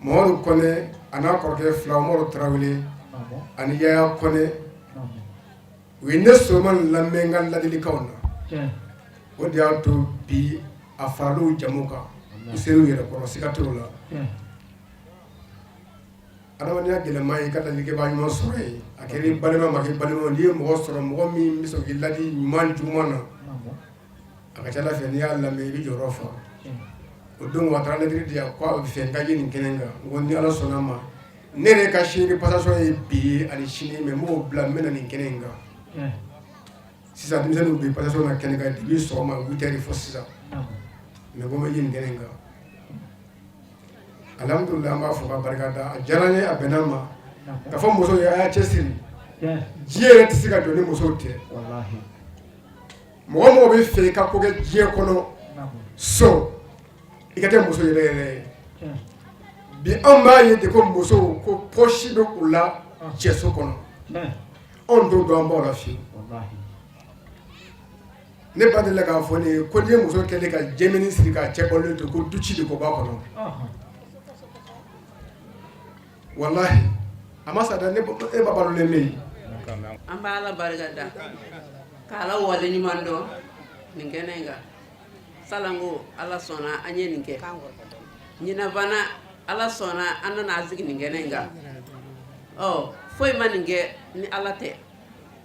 Speaker 15: Mamadu Kɔnɛ a n'a kɔrɔkɛ fila, Umaru Tarawele ani Yaya Kɔnɛ, u ye ne Solomani lamɛn n ka ladilikanw na. O de y'a to bi a faral'u jamu kan, u ser'u yɛrɛ kɔrɔ, siga t'o la. Adamadenya gɛlɛman ye i ka ladilikɛbaa ɲuman sɔrɔ yen. A kɛra i balima ma, k'i balima, n'i ye mɔgɔ sɔrɔ, mɔgɔ min bɛ sɔn k'i ladi ɲuman juguman na, a ka ca ala fɛ n'i y'a lamɛn i bɛ jɔyɔrɔ fa. O don a taara lɛtiri di yan ko a bɛ fɛ n ka ye nin kɛnɛ kan. N ko ni Ala sɔnna a ma, ne yɛrɛ ka sini passation ye bi ye ani sini, mais n b'o bila, n bɛ na nin kɛnɛ in kan. Sisan denmisɛnninw bɛ passation na kɛnɛ kan depuis sɔgɔma 8 heures fo sisan, mais ko n bɛ ye nin kɛnɛ in kan. Alhamdulillah, an b'a fɔ ka barika da. A diyara n ye, a bɛnna n ma ka fɔ musow ye a y'a cɛsiri. Diɲɛ yɛrɛ tɛ se ka jɔ ni musow tɛ. Mɔgɔ mɔgɔ bɛ fɛ i ka ko kɛ diɲɛ kɔnɔ, sɔn i ka kɛ muso yɛrɛ yɛrɛ ye. Bi anw b'a ye de ko musow ko poche bɛ u la cɛso kɔnɔ. Anw t'o dɔn an baw la fiyewu. Ne ba delila k'a fɔ ne ye ko n'i ye muso kɛlen ka jɛmɛni siri k'a cɛ bɔlen to, ko du ci de ko b'a kɔnɔ. Walahi a ma sa dɛ, ne ba balolen bɛ yen.
Speaker 16: An b'a Ala barika da ka Ala wale ɲuman dɔn nin kɛnɛ in kan. Salanko Ala sɔnna an ye nin kɛ, ɲinan fana Ala sɔnna an nana an sigi nin kɛnɛ in kan. Ɔ foyi ma nin kɛ ni Ala tɛ.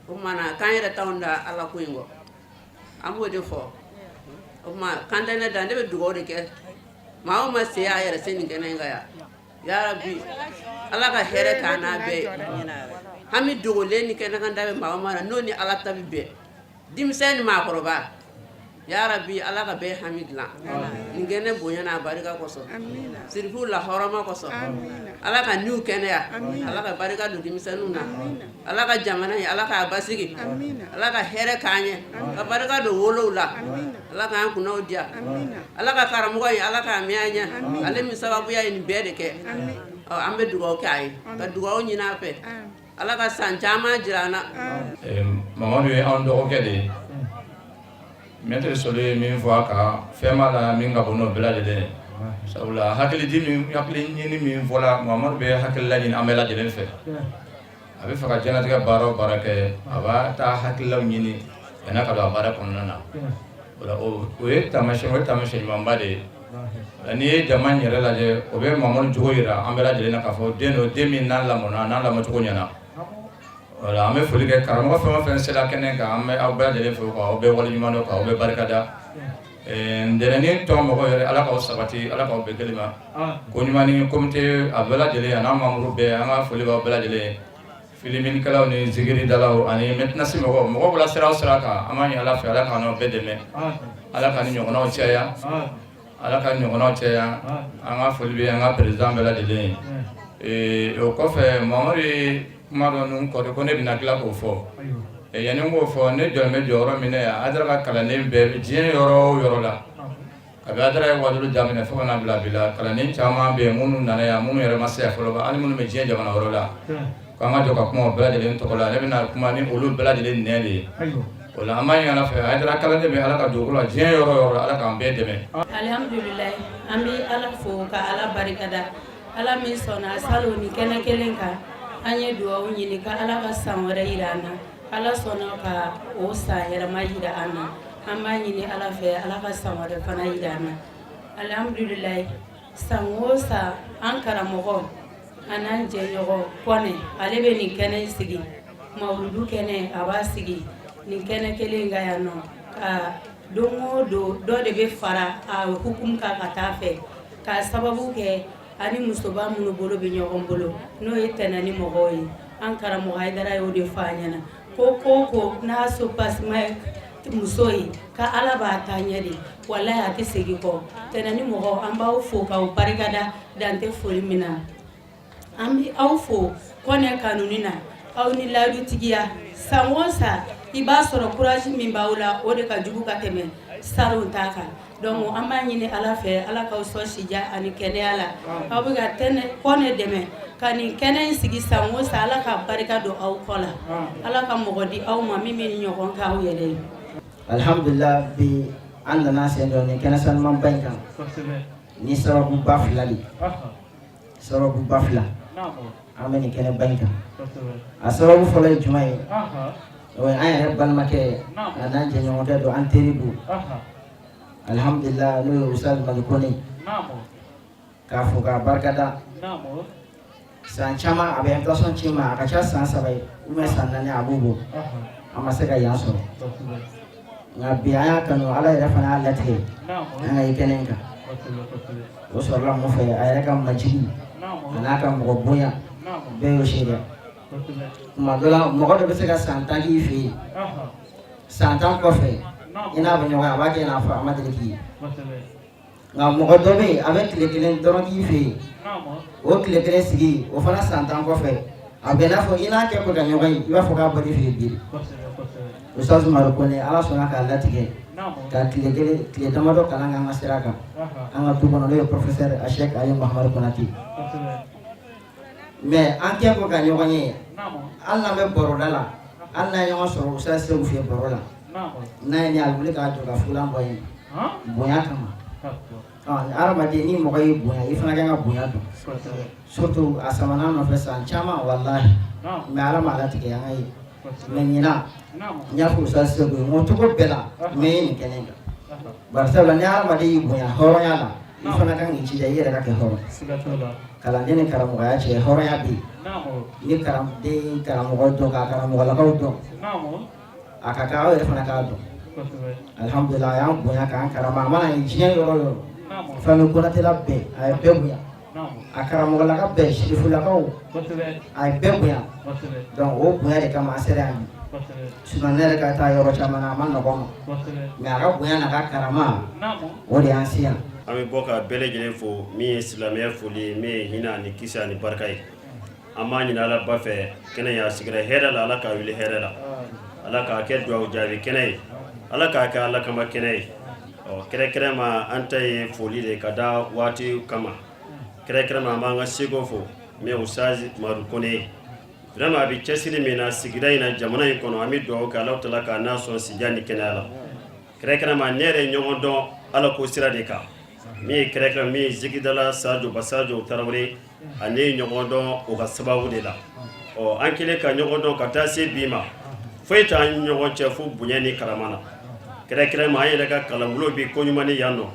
Speaker 16: O tuma na k'an yɛrɛ t'anw da Ala ko in kɔ, an b'o de fɔ. O tuma kan tɛ ne da, ne bɛ dugawu de kɛ maa o maa se y'a yɛrɛ se nin kɛnɛ in kan yan. Yarabi Ala ka hɛrɛ k'an n'a bɛɛ ye. Hami dogolen ni kɛnɛkan da bɛ maa o maa na, n'o ni Ala ta bɛ bɛn, denmisɛn ni maakɔrɔba, yarabi Ala ka bɛɛ hami dilan nin kɛnɛ bonya n'a barika kosɔn, sirifuw la hɔrɔma kosɔn. Ala ka niw kɛnɛya, Ala ka barika don denmisɛnninw na, Ala ka jamana ye, Ala k'a basigi, Ala ka hɛrɛ k'an ye, ka barika don wolow la, Ala k'an kunnaw diya, Ala ka karamɔgɔ ye, Ala k'a mɛn an ɲɛ, ale min sababuya ye nin bɛɛ de kɛ. Ɔ an bɛ dugawu kɛ a ye, ka dugawu ɲini a fɛ, Ala ka san caman jira an na.
Speaker 17: Mamadu ye an dɔgɔkɛ de ye. Maître Solo ye min fɔ a kan, fɛn b'a la min ka bon n'o bɛɛ lajɛlen ye, sabula hakili min, hakili ɲini min fɔla, Mamadu bɛ hakilila ɲini an bɛɛ lajɛlen fɛ. A bɛ fɛ ka diɲɛlatigɛ baara o baara kɛ, a b'a taa hakililaw ɲini yan'a ka don a baara kɔnɔna na. O la o ye taamasiyɛn, o ye taamasiyɛn ɲumanba de ye. N'i ye jama in yɛrɛ lajɛ, o bɛ Mamadu jogo jira an bɛɛ lajɛlen na k'a fɔ den don, den min n'a lamɔna, n'a lamɔcogo ɲɛna. Voilà, an bɛ foli kɛ karamɔgɔ fɛn o fɛn sera kɛnɛ kan, an bɛ aw bɛɛ lajɛlen fo k'aw bɛɛ waleɲuman dɔn, k'aw bɛɛ barikada. Ntɛnɛnin tɔn mɔgɔw yɛrɛ, Ala k'aw sabati, Ala k'aw bɛn kelen ma. Ko ɲuman ni comité a bɛɛ lajɛlen a n'a membre bɛɛ, an ka foli b'aw bɛɛ lajɛlen ye. Filimenikɛlaw ni zikiridalaw ani maintenance mɔgɔw, mɔgɔw bɔra sira o sira kan, an b'a ɲini Ala fɛ, Ala k'an n'aw bɛɛ dɛmɛ. Ala ka ni ɲɔgɔnnaw caya. Ala ka ɲɔgɔnnaw caya. An ka foli bɛ an ka président bɛɛ lajɛlen ye. O kɔfɛ, Mamadu ye kuma dɔ nun kɔri ko ne bɛna tila k'o fɔ. Yanni n k'o fɔ, ne jɔlen bɛ jɔyɔrɔ min na yan, Hayidara ka kalanden bɛɛ bɛ diɲɛ yɔrɔ o yɔrɔ la. Kabi Hayidara ye wajulu daminɛ fo ka na bila bi la, kalanden caman bɛ yen minnu nana yan, minnu yɛrɛ ma se yan fɔlɔ, hali minnu bɛ diɲɛ jamana wɛrɛ la. K'an ka jɔ ka kuma o bɛɛ lajɛlen tɔgɔ la, ne bɛna kuma ni olu bɛɛ lajɛlen nɛ de ye. O la an b'a ɲini Ala fɛ, Hayidara kalanden bɛ Ala ka dugukolo la diɲɛ yɔrɔ o yɔrɔ, Ala k'an bɛɛ dɛmɛ.
Speaker 18: Alihamdulilayi, an bɛ Ala fo ka Ala barikada, Ala min sɔnna salon ni kɛnɛ kelen kan. An ye dugawu ɲini ka Ala ka san wɛrɛ jira an na. Ala sɔnna ka o san yɛlɛma jira an na. An b'a ɲini Ala fɛ, Ala ka san wɛrɛ fana jira an na. Alihamdulilayi, san o san an karamɔgɔ an n'an jɛɲɔgɔn Kɔnɛ, ale bɛ nin kɛnɛ sigi, mawuludu kɛnɛ, a b'a sigi nin kɛnɛ kelen kan yan nɔ. Ka don o don dɔ de bɛ fara a hukumu kan ka taa fɛ, k'a sababu kɛ ani musoba minnu bolo bɛ ɲɔgɔn bolo, n'o ye tɛnɛ ni mɔgɔw ye. An karamɔgɔ Hayidara y'o de fɔ an ɲɛna ko ko ko n'a so pasima muso ye, ka Ala b'a taa ɲɛ de, walayi a tɛ segin kɔ. Tɛnɛ ni mɔgɔw, an b'aw fo k'aw barikada, dan tɛ foli min na. An bɛ aw fo Kɔnɛ kanuni na, aw ni layidutigiya. San o san i b'a sɔrɔ courage min b'aw la, o de ka jugu ka tɛmɛ salon ta kan. Donc an b'a ɲini Ala fɛ, Ala k'aw sɔn sijan ani kɛnɛya la. Aw bɛ ka Kɔnɛ dɛmɛ ka nin kɛnɛ in sigi san o san, Ala ka barika don aw kɔ la. Ala ka mɔgɔ di aw ma min bɛ nin ɲɔgɔn k'aw yɛrɛ ye.
Speaker 19: Alihamudulila, bi an nana sen don nin kɛnɛ sanumanba in kan ni sababuba fila de ye. Sababuba fila an bɛ nin kɛnɛba in kan. A sababu fɔlɔ ye jumɛn ye? O ye an yɛrɛ balimakɛ, a n'an jɛɲɔgɔnkɛ don, an teri don, alihamudulila, n'o ye Ustaz Madu Kɔnɛ. K'a fo k'a barikada. San caman a bɛ invitation ci n ma, a ka ca san 3 ye ou bien san 4, a b'o bɔ, an ma se ka yan sɔrɔ. Nka bi an y'a kanu, Ala yɛrɛ fana y'a latigɛ an ka ye kɛnɛ in kan. O sɔrɔla mun fɛ? A yɛrɛ ka majigi a n'a ka mɔgɔ bonya bɛɛ y'o seereya. Tuma dɔ la, mɔgɔ dɔ bɛ se ka san 10 k'i fɛ yen, san 10 kɔfɛ i n'a bɛ ɲɔgɔn ye, a b'a kɛ i n'a fɔ a ma deli k'i ye. Nka mɔgɔ dɔ bɛ yen, a bɛ tile kelen dɔrɔn k'i fɛ yen, o tile kelen sigi, o fana san 10 kɔfɛ, a bɛ n'a fɔ i n'a kɛ ko ka ɲɔgɔn ye, i b'a fɔ k'a bɔr'i fɛ yen bi. Ustaz Madu Kɔnɛ, Ala sɔnna k'a latigɛ ka tile kelen, tile damadɔ kalan kɛ an ka sira kan, an ka du kɔnɔ, n'o ye professeur Asɛk Ali Mahamadu Konate. Mais an kɛ ko ka ɲɔgɔn ye, hali n'an bɛ baroda la, hali n'an ye ɲɔgɔn sɔrɔ Ustaz Segu fɛ baro la, n'a ye ne a bɛ wuli k'a jɔ ka fulan bɔ yen bonya kama. Hadamaden, ni mɔgɔ y'i bonya, i fana kan ka bonya dɔn. Surtout a samana nɔfɛ san caman, walahi, mais Ala m'a latigɛ an ka ye. Mais ɲinan, n y'a fɔ Ustaz Segu ye, n ko cogo bɛɛ la n bɛ ye nin kɛnɛ in kan, bari sabula ni hadamaden y'i bonya hɔrɔnya la, i fana kan k'i jija i yɛrɛ ka kɛ hɔrɔn. Kalanden ni karamɔgɔya cɛ, hɔrɔnya bɛ yen. Ni kalanden ye karamɔgɔ dɔn, k'a karamɔgɔlakaw dɔn, a ka kan aw yɛrɛ fana k'a dɔn. Alihamudulila, a y'an bonya k'an karama. A mana ye diɲɛ yɔrɔ o yɔrɔ, famille Konatela bɛɛ, a ye bɛɛ bonya, a karamɔgɔlaka bɛɛ, sirifulakaw, a ye bɛɛ bonya. Donc o bonya de kama an sera yan bi. Sinon ne yɛrɛ ka taa yɔrɔ caman na, a ma nɔgɔn ma, mais a ka bonya n'a ka karama, o de y'an se yan.
Speaker 20: An bɛ bɔ ka bɛɛ lajɛlen fo, min ye silamɛya foli ye, min ye hinɛ ani kisi ani barika ye. An b'a ɲini Ala ba fɛ, kɛnɛ y'a sigira hɛrɛ la, Ala k'a wuli hɛrɛ la, Ala k'a kɛ dugawu jaabi kɛnɛ ye, Ala k'a kɛ Ala kama kɛnɛ ye. Ɔ kɛrɛkɛrɛ ma, an ta ye foli de ka da waati kama. Kɛrɛkɛrɛ ma, an b'an ka seko fo, min ye Ustaz Madu Kone ye. Vraiment, a bɛ cɛsiri min na sigida in na, jamana in kɔnɔ, an bɛ dugawu kɛ Ala tala k'a n'a sɔn sijan ni kɛnɛya la. Kɛrɛkɛrɛ ma, ne yɛrɛ ye ɲɔgɔn dɔn Ala ko sira de kan, min ye kɛrɛkɛrɛ min ye Zikidala Sajo Basajo Tarawele, ani ye ɲɔgɔn dɔn o ka sababu de la. Ɔ an kɛlen ka ɲɔgɔn dɔn ka taa se bi ma, foyi t'an ɲɔgɔn cɛ fo bonya ni karama na. Kɛrɛkɛrɛ ma, an yɛrɛ ka kalanbolo bi Koɲumani yan nɔ,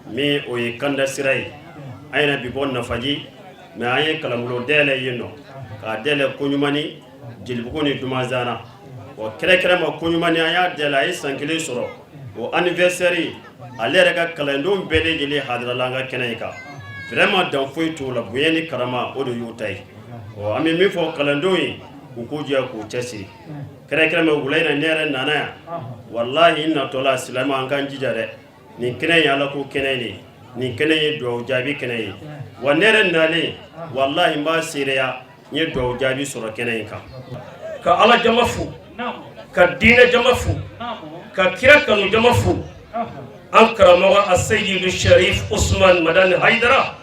Speaker 20: min o ye kanda sira ye. An yɛrɛ bi bɔ Nafaji, mais an ye kalanbolo dayɛlɛ yen nɔ, k'a dayɛlɛ Koɲumani, Jelibugu ni Dumanzana. Ɔ kɛrɛkɛrɛ ma, Koɲumani, an y'a dayɛlɛ, a ye san kelen sɔrɔ. O anniversaire, ale yɛrɛ ka kalandenw bɛɛ lajɛlen hadirala an ka kɛnɛ in kan. Vraiment, dan foyi t'o la, bonya ni karama, o de y'u ta ye. Ɔ an bɛ min fɔ kalandenw ye, u k'u jɛ k'u cɛsiri. Kɛrɛkɛrɛ ma, wula in na, ne yɛrɛ nana yan, walahi, n natɔla, silamɛ, an k'an jija dɛ. Nin kɛnɛ ye Ala ko kɛnɛ de ye, nin kɛnɛ ye dugawu jaabi kɛnɛ ye. Wa ne yɛrɛ nalen, walahi, n b'a seereya, n ye dugawu jaabi sɔrɔ kɛnɛ in kan.
Speaker 10: Ka Ala jama fo, ka diinɛ jama fo, ka kira kanu jama fo, an karamɔgɔ Aseyidu Sharif Usman Madani Hayidara,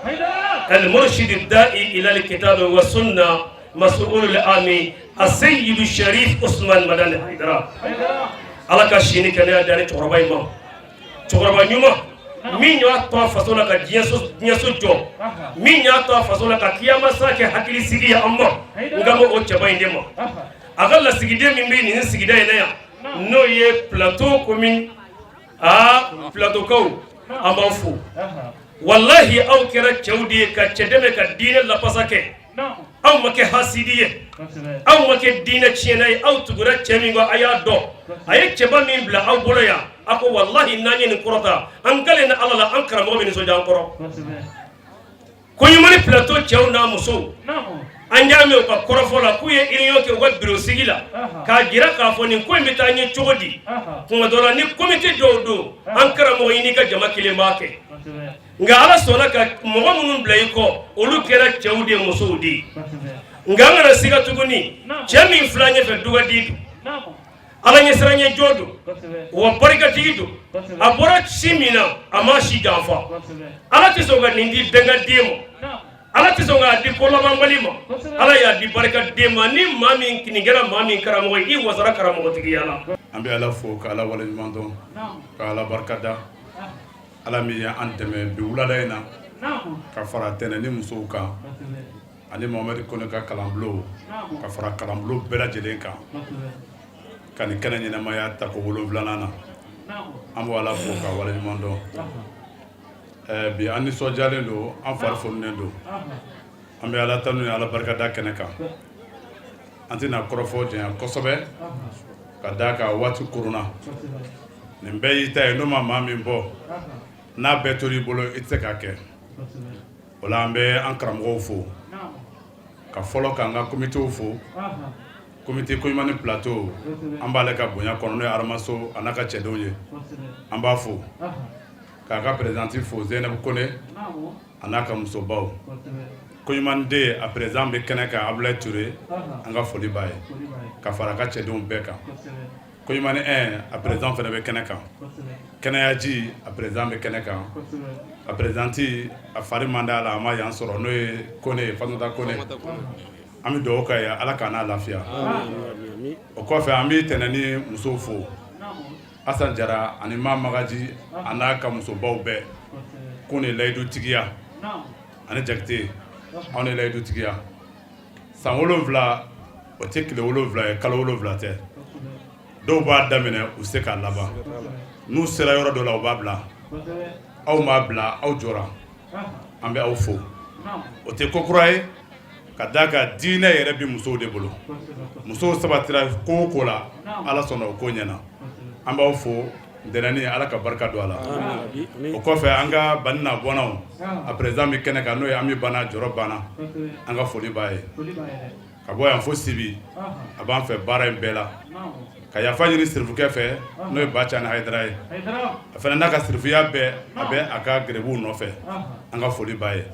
Speaker 10: al-murshid da'i ila al-kitab wa sunna, mas'ul al-ami Aseyidu Sharif Usman Madani Hayidara. Ala ka si ni kɛnɛya di cɛkɔrɔba in ma, cɛkɔrɔba ɲuman min y'a to a faso la ka diɲɛso jɔ, min y'a to a faso la ka kiyamasa kɛ hakili sigi ye an ma. N kan b'o cɛba in de ma. A ka lasigiden min bɛ nin sigida in na yan, n'o ye Plateau commune, aa Plateaukaw, an b'aw fo. Walahi, aw kɛra cɛw de ye ka cɛ dɛmɛ ka diinɛ lafasa kɛ. Aw ma kɛ hasidi ye, aw ma kɛ diinɛ tiɲɛna ye. Aw tugura cɛ min kɔ, a y'a dɔn a ye cɛba min bila aw bolo yan. A ko walahi, n'an ye nin kɔrɔta, an kalen ni Ala la, an karamɔgɔ bɛ nisɔndiya an kɔrɔ. Koɲumani Plateau cɛw n'a musow, an y'a mɛn u ka kɔrɔfɔ la k'u ye réunion kɛ u ka bureau sigi la k'a jira k'a fɔ nin ko in bɛ taa ɲɛ cogo di. Tuma dɔ la, ni comité dɔw don, an karamɔgɔ i n'i ka jama kelen b'a kɛ.
Speaker 21: Nka Ala sɔnna ka mɔgɔ minnu bila i kɔ, olu kɛra cɛw de ye, musow de ye. Nka an kana siga tuguni, cɛ min filɛ ɲɛfɛ, dugadi don, Ala ɲɛsiranɲɛ jɔn don, wa barikatigi don. A bɔra si min na, a ma si janfa. Ala tɛ sɔn ka nin di dangaden ma, Ala tɛ sɔn k'a di kolabanbali ma, Ala y'a di barikaden ma. Ni maa min nin kɛra maa min karamɔgɔ ye, i wasara karamɔgɔtigiya la.
Speaker 12: An bɛ Ala fo ka Ala waleɲuman dɔn, ka Ala barika da, Ala min ye an dɛmɛ bi wulada in na ka fara tɛnɛn ni musow kan ani Mohamed Kone ka kalanbulon, ka fara kalanbulon bɛɛ lajɛlen kan, ka nin kɛnɛ ɲɛnamaya tako 7nan na. An b'o Ala fo ka waleɲuman dɔn. Bi an nisɔndiyalen don, an fari foninen don. An bɛ Ala tanu ni Ala barikada kɛnɛ kan. An tɛna kɔrɔfɔ janya kosɛbɛ ka d'a kan waati koronna. Nin bɛɛ y'i ta ye, n'o ma maa min bɔ, n'a bɛɛ tora i bolo, i tɛ se k'a kɛ. O la, an bɛ an karamɔgɔw fo ka fɔlɔ k'an ka komitew fo, komite Koɲumani Plateau. An b'ale ka bonya kɔnɔ, n'o ye Aramaso a n'a ka cɛdenw ye, an b'a fo k'a ka présidente fo, Zeynab Kone a n'a ka musobaw. Koɲumani den, a président bɛ kɛnɛ kan, Abulaye Ture, an ka foli b'a ye ka fara a ka cɛdenw bɛɛ kan. Koɲumani 1, a président fana bɛ kɛnɛ kan. Kɛnɛyaji, a président bɛ kɛnɛ kan. A présidente, a fari man d'a la, a ma yan sɔrɔ, n'o ye Kone ye, Fatumata Kone. An bɛ dugawu k'a ye, Ala k'a n'a lafiya. O kɔfɛ, an bɛ tɛnɛn ni musow fo, Asan Jara ani Ma Magaji a n'a ka musobaw bɛɛ ko ni layidutigiya ani Jakite, anw ni layidutigiya. San 7, o tɛ tile 7 ye, kalo 7 tɛ. Dɔw b'a daminɛ, u se k'a laban. N'u sera yɔrɔ dɔ la, u b'a bila. Aw m'a bila, aw jɔra. An bɛ aw fo. O tɛ ko kura ye, ka d'a kan diinɛ yɛrɛ bɛ musow de bolo. Musow sabatira ko o ko la, Ala sɔnna o ko ɲɛna. An b'aw fo ntɛnɛni, Ala ka barika don a la. O kɔfɛ, an ka Banina bɔnnaw, a président bɛ kɛnɛ kan, n'o ye Ami Banna jɔrɔ banna, an ka foli b'a ye. Ka bɔ yan fo Sibi, a b'an fɛ baara in bɛɛ la. Ka yafa ɲini sirifukɛ fɛ, n'o ye Baca ni Hayidara ye, a fana n'a ka sirifuya bɛɛ, a bɛ a ka gɛrɛbuw nɔfɛ, an ka foli b'a ye.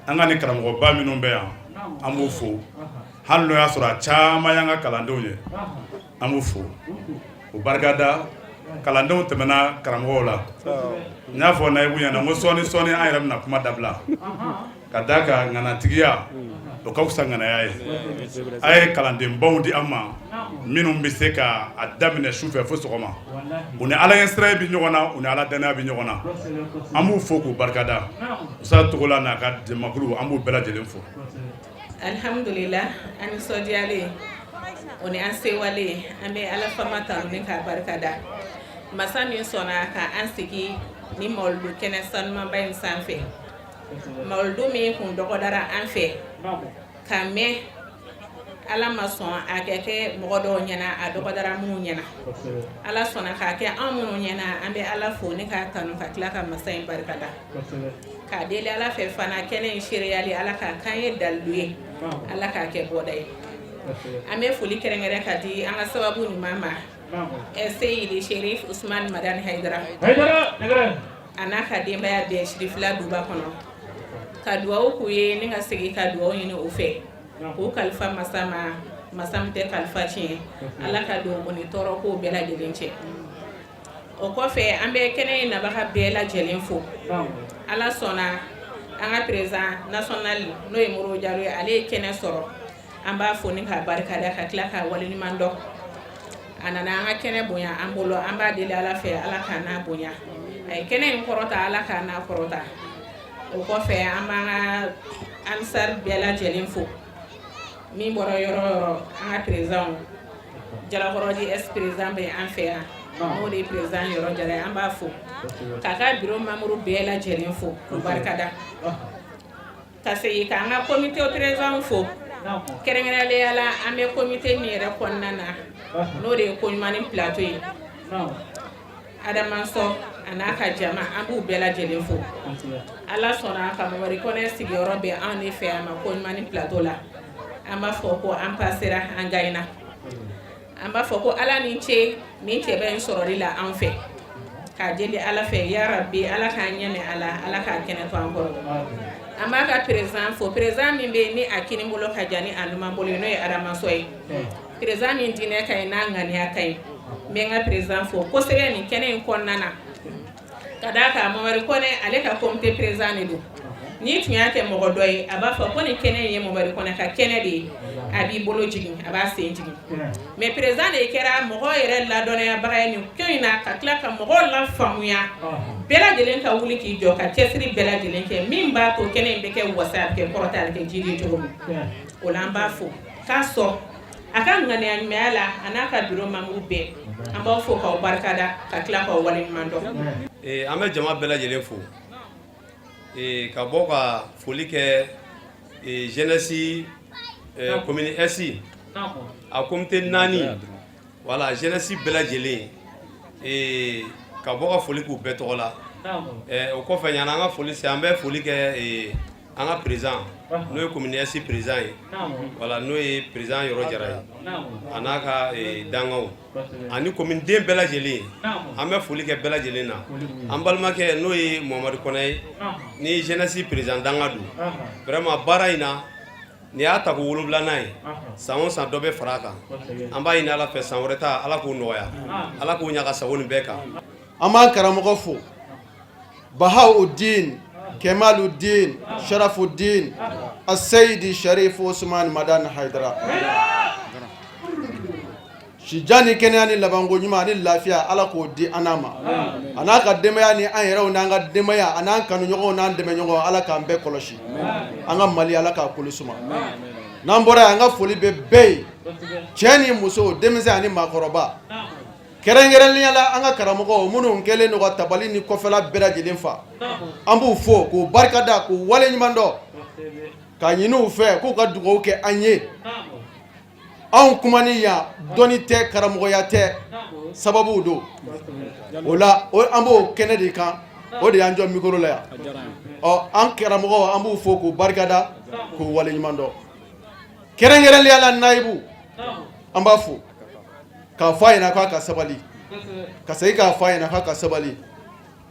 Speaker 12: An ka ni karamɔgɔba minnu bɛ yan, an b'u fo, hali n'o y'a sɔrɔ a caman y'an ka kalandenw ye, an b'u fo, u barikada. Kalandenw tɛmɛna karamɔgɔw la. N y'a fɔ Nayibu ɲɛna n ko sɔɔni sɔɔni an yɛrɛ bɛna kuma dabila, ka d'a kan ŋanatigiya, o ka fisa ŋanaya ye. A ye kalandenbaw di an ma minnu bɛ se ka a daminɛ su fɛ fo sɔgɔma. U ni Ala ɲɛsiranɲɛ bɛ ɲɔgɔn na, u ni Ala danaya bɛ ɲɔgɔn na. An b'u fo k'u barikada. Usa Togola n'a ka jamakulu, an b'u bɛɛ lajɛlen fo.
Speaker 22: Alihamdulila, an nisɔndiyalen, o ni an sewalen, an bɛ Ala fama tanu ni k'a barikada, masa min sɔnna ka an sigi ni mawuludu kɛnɛ sanumanba in sanfɛ, mawuludu min kun dɔgɔdara an fɛ ka mɛn. Ala ma sɔn a kɛ kɛ mɔgɔ dɔw ɲɛna, a dɔgɔdara minnu ɲɛna, Ala sɔnna k'a kɛ an minnu ɲɛna. An bɛ Ala fo ni k'a tanu, ka tila ka masa in barikada, k'a deli Ala fɛ fana, kɛnɛ in seereyali, Ala k'a k'an ye dalilu ye, Ala k'a kɛ bɔda ye. An bɛ foli kɛrɛnkɛrɛn ka di an ka sababu ɲuman ma, Seyidi Sherif Usman Madani Hayidara, a n'a ka denbaya bɛɛ Sirifila duba kɔnɔ, ka dugawu k'u ye ni ka segin ka dugawu ɲini u fɛ, k'u kalifa masa ma, masa min tɛ kalifa tiɲɛ. Ala ka don u ni tɔɔrɔ kow bɛɛ lajɛlen cɛ. O kɔfɛ, an bɛ kɛnɛ in nabaga bɛɛ lajɛlen fo. Ala sɔnna, an ka président national, n'o ye Modibo Jalo ye, ale ye kɛnɛ sɔrɔ. An b'a fo ni k'a barikada, ka tila k'a waleɲuman dɔn. A nana an ka kɛnɛ bonya an bolo, an b'a deli Ala fɛ, Ala k'a n'a bonya. A ye kɛnɛ in kɔrɔta, Ala k'a n'a kɔrɔta. O kɔfɛ, an b'an ka ansar bɛɛ lajɛlen fo, min bɔra yɔrɔ o yɔrɔ. An ka président Jalakɔrɔji ex président bɛ an fɛ yan, n'o de ye président Yɔrɔ Jara ye, an b'a fo k'a ka bureau membre bɛɛ lajɛlen fo k'u barikada, ka segin k'an ka comité président fo. Kɛrɛnkɛrɛnnenya la, an bɛ comité min yɛrɛ kɔnɔna na, n'o de ye Koɲumani Plateau ye, Adama Sɔ a n'a ka jama, an b'u bɛɛ lajɛlen fo. Ala sɔnna ka Mamadi Kɔnɛ sigiyɔrɔ bɛ anw de fɛ yan ma Koɲumani Plateau la. An b'a fɔ ko an pasera, an gagné. An b'a fɔ ko Ala ni ce nin cɛbɛ in sɔrɔli la an fɛ. K'a deli Ala fɛ yarabi Ala k'an ɲɛ mɛn a la, Ala k'a kɛnɛ to an kɔrɔ. An b'a ka président fo, président min bɛ yen ni a kini bolo ka jan ni a numan bolo ye, n'o ye Adama Sow ye. Président min diinɛ ka ɲi n'a ŋaniya ka ɲi. N bɛ n ka président fo kosɛbɛ nin kɛnɛ in kɔnɔna na. Ka d'a kan Mamadu Kɔnɛ, ale ka comité président de don. N'i tun y'a kɛ mɔgɔ dɔ ye, a b'a fɔ ko nin kɛnɛ in ye Mamadu Kɔnɛ ka kɛnɛ de ye. A b'i bolo jigin, a b'a sen jigin. Mais président de kɛra mɔgɔ yɛrɛ ladɔnniyabaga ye nin ko in na, ka tila ka mɔgɔw lafaamuya. Bɛɛ lajɛlen ka wuli k'i jɔ ka cɛsiri bɛɛ lajɛlen kɛ min b'a to kɛnɛ in bɛ kɛ wasa, a bɛ kɛ kɔrɔta, a bɛ kɛ jidi ye cogo min. O la an b'a fo k'a sɔn a ka ŋaniya ɲumanya la, a n'a ka bureau membre bɛɛ. An b'aw fo k'aw barikada, ka tila k'aw waleɲuman dɔn.
Speaker 1: An bɛ jama bɛɛ lajɛlen fo ka bɔ ka foli kɛ jeunesse commune Est a comité 4, voilà, jeunesse bɛɛ lajɛlen, ka bɔ ka foli k'u bɛɛ tɔgɔ la. O kɔfɛ, yanni an ka foli se, an bɛ foli kɛ an ka président, n'o ye commune Est président ye, voilà, n'o ye président Yɔrɔ Jara ye, a n'a ka dankanw ani commune den bɛɛ lajɛlen. An bɛ foli kɛ bɛɛ lajɛlen na. An balimakɛ, n'o ye Mamadu Kɔnɛ ye, ni jeunesse président danga don, vraiment baara in na, nin y'a tako 7nan ye. San o san dɔ bɛ fara a kan. An b'a ɲini Ala fɛ, san wɛrɛ ta, Ala k'o nɔgɔya, Ala k'o ɲa ka sago nin bɛɛ kan.
Speaker 3: An b'an karamɔgɔ fo, Bahawudin Kemaludin Sharafudin Aseyidi Sharif Usman Madani Hayidara. Sijan ni kɛnɛya ni labanko ɲuman ani lafiya, Ala k'o di an n'a ma, a n'a ka denbaya ni an yɛrɛw n'an ka denbaya, a n'an kanuɲɔgɔnw n'an dɛmɛɲɔgɔnw. Ala k'an bɛɛ kɔlɔsi. An ka Mali, Ala k'a kolo suma. N'an bɔra yan, an ka foli bɛ bɛɛ ye, cɛ ni muso, denmisɛn ani maakɔrɔba, kɛrɛnkɛrɛnnenya la an ka karamɔgɔw minnu kɛlen don ka tabali ni kɔfɛla bɛɛ lajɛlen fa. An b'u fo k'u barikada, k'u waleɲuman dɔn, ka ɲini u fɛ k'u ka dugawu kɛ an ye. Anw kumani yan, dɔnni tɛ, karamɔgɔya tɛ, sababuw don. O la an b'o kɛnɛ de kan, o de y'an jɔ micro la yan. Ɔ, an karamɔgɔ, an b'u fo k'u barikada, k'u waleɲuman dɔn, kɛrɛnkɛrɛnnenya la nayibu. An b'a fo k'a fɔ a ɲɛna k'a ka sabali, ka segin k'a fɔ a ɲɛna k'a ka sabali.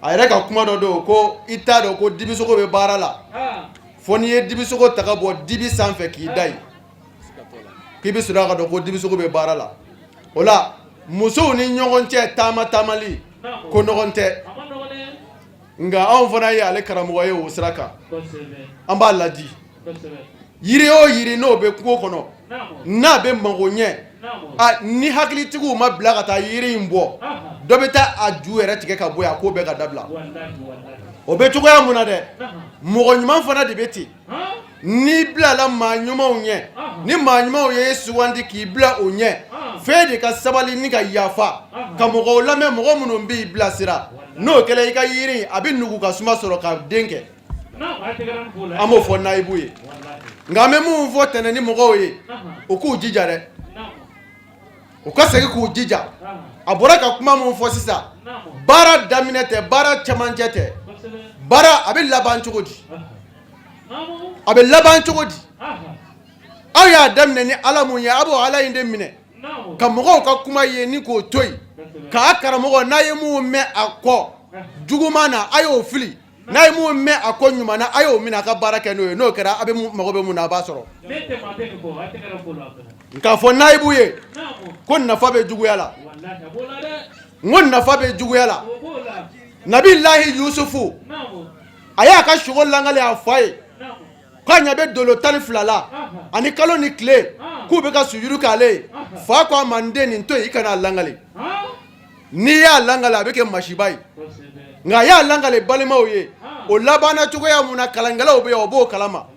Speaker 3: A yɛrɛ ka kuma dɔ don ko i t'a dɔn ko dibisogo bɛ baara la fo n'i ye dibisogo ta ka bɔ dibi sanfɛ k'i da yen, k'i bɛ sɔrɔ ka dɔn ko dibisogo bɛ baara la. O la musow ni ɲɔgɔn cɛ taama taamali ko nɔgɔn tɛ, nka anw fana ye ale karamɔgɔ ye o sira kan. An b'a ladi, yiri o yiri n'o bɛ kungo kɔnɔ, n'a bɛ mago ɲɛ, a ni hakilitigiw ma bila ka taa yiri in bɔ, dɔ bɛ taa a ju yɛrɛ tigɛ ka bɔ yen, a ko bɛɛ ka dabila. O bɛ cogoya mun na dɛ? Mɔgɔ ɲuman fana de bɛ ten. N'i bilala maa ɲumanw ɲɛ, ni maa ɲumanw ye sugandi k'i bila o ɲɛ, f'e de ka sabali ni ka yafa ka mɔgɔw lamɛn, mɔgɔ minnu b'i bilasira. N'o kɛra, i ka yiri a bɛ nugu ka suma sɔrɔ ka den kɛ. An b'o fɔ nayibu ye. Nka an bɛ mun fɔ tɛnɛn ni mɔgɔw ye? U k'u jija dɛ, u ka segin k'u jija. A bɔra ka kuma min fɔ sisan, baara daminɛ tɛ, baara cɛmancɛ tɛ, baara a bɛ laban cogo di? A bɛ laban cogo di? Aw y'a daminɛ ni Ala mun ye, a b'o Ala in de minɛ ka mɔgɔw ka kuma ye ni k'o to yen, k'a karamɔgɔ n'a ye mun mɛn a kɔ juguman na, a y'o fili. N'a ye mun mɛn a kɔ ɲuman na, a y'o minɛ, a ka baara kɛ n'o ye. N'o kɛra, a bɛ mago bɛ mun na, a b'a sɔrɔ. K'a fɔ nayibu ye ko nafa bɛ juguya la, n ko nafa bɛ juguya la. Nabilahi Yusufu, a y'a ka sugo lakali a fa ye k'a ɲɛ bɛ dolo 12 la ani kalo ni tile, k'u bɛ ka sujuru k'ale ye. Fa ko a ma, n den, nin to yen, i kana a lakali. N'i y'a lakali, a bɛ kɛ masiba ye. Nka a y'a lakali balimaw ye, o labanna cogoya mun na, kalankɛlaw bɛ yan, o b'o kalama.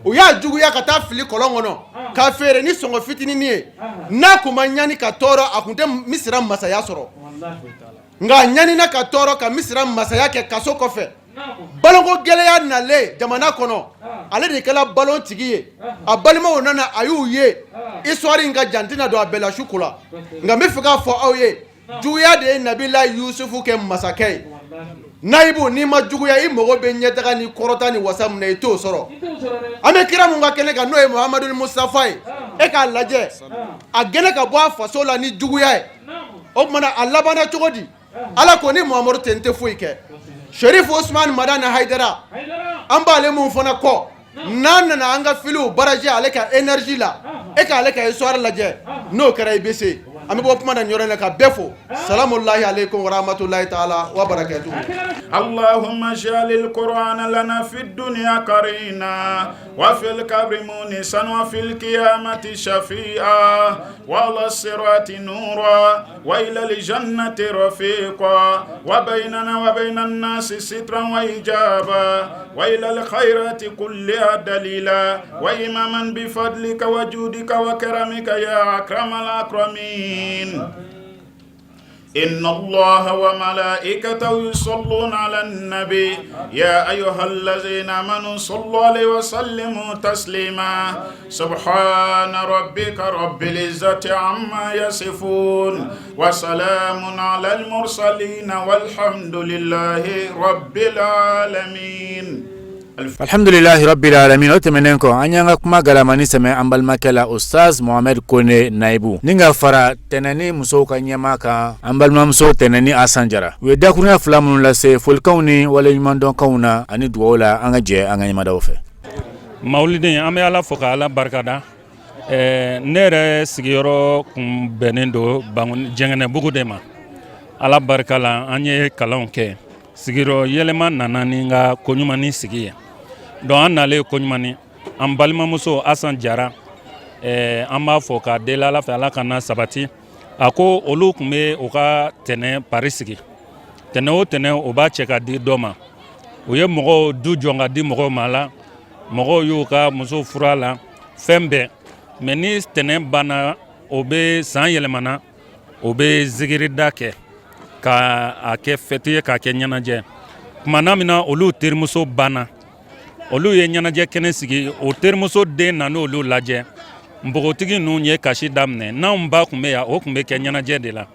Speaker 3: U y'a juguya ka taa fili kɔlɔn kɔnɔ k'a feere ni sɔngɔ fitinin ye. N'a kun ma ɲani ka tɔɔrɔ, a kun tɛ Misira masaya sɔrɔ. Nka a ɲanina ka tɔɔrɔ ka Misira masaya kɛ kaso kɔfɛ. Baloko gɛlɛya nalen jamana kɔnɔ, ale de kɛra balo tigi ye. A balimaw nana, a y'u ye. Histoire in ka jan, n tɛna don a bɛɛ la su ko la, nka n bɛ fɛ k'a fɔ aw ye, juguya de ye Nabila Yusufu kɛ masakɛ ye. Nayibu, n'i ma juguya, i mago bɛ ɲɛtaga ni kɔrɔta ni wasa min na, i t'o sɔrɔ. An bɛ kira mun ka kɛnɛ kan, n'o ye Muhamadu Mustafa ye, e k'a lajɛ, a gɛnna ka bɔ a faso la ni juguya ye. O tuma na a labanna cogo di? Ala ko ni Muhamadu tɛ n tɛ foyi kɛ. Sherif Usman Madani Hayidara, an b'ale mun fana kɔ, n'a nana an ka filiw baraji ale ka énergie la, e k'ale ka histoire lajɛ, n'o kɛra i bɛ se. An bɛ bɔ kuma na nin yɔrɔ in na ka bɛɛ fo. Salamulahi aleykum warahmatulahi taala wa barakatuhu.
Speaker 5: اللهم اجعل القرآن لنا في الدنيا قرينا وفي القبر مونسا وفي القيامة شفيعا وعلى الصراط نورا وإلى الجنة رفيقا وبيننا وبين الناس سترا وحجابا وإلى الخيرات كلها دليلا وإماما بفضلك وجودك وكرمك يا أكرم الأكرمين. إن الله وملائكته يصلون على النبي يا أيها الذين آمنوا صلوا عليه وسلموا تسليما. سبحان ربك رب العزة عما يصفون وسلام على المرسلين والحمد لله رب العالمين.
Speaker 2: Alhamdulilahi rabbil alamin. O tɛmɛnen kɔ, an y'an ka kuma galamani sɛmɛ an balimakɛ la, Ustaz Mohamed Kone Naibu, ni ka fara Tɛnɛni musow ka ɲɛmaa kan, an balimamuso Tɛnɛni Asan Jara. U ye dakurunya fila minnu lase folikanw ni waleɲumandɔnkanw na ani dugawu la, an ka jɛ an ka ɲɛmadaw fɛ.
Speaker 11: Mawuliden, an bɛ Ala fo ka Ala barikada. Ne yɛrɛ sigiyɔrɔ kun bɛnnen don Jɛngɛnɛbugu de ma. Ala barika la, an ye kalanw kɛ. Sigiyɔrɔ yɛlɛma nana ni n ka Koɲumani sigi ye. Donc an nalen Koɲumani, an balimamuso Asan Jara, an b'a fɔ k'a deli Ala fɛ, Ala ka na sabati. A ko olu tun bɛ u ka tɛnɛ pari sigi, tɛnɛ o tɛnɛ o b'a cɛ ka di dɔ ma. U ye mɔgɔw du jɔ ka di mɔgɔw ma la, mɔgɔw y'u ka muso furu a la, fɛn bɛɛ. Mais ni tɛnɛ banna, o bɛ san yɛlɛmana, o bɛ zikirida kɛ ka a kɛ fɛti ye, k'a kɛ ɲɛnajɛ. Tuma na min na olu terimuso banna, olu ye ɲɛnajɛ kɛnɛ sigi. O terimuso den nana olu lajɛ. Npogotigi ninnu ye kasi daminɛ. N'anw ba tun bɛ yan, o tun bɛ kɛ ɲɛnajɛ de la.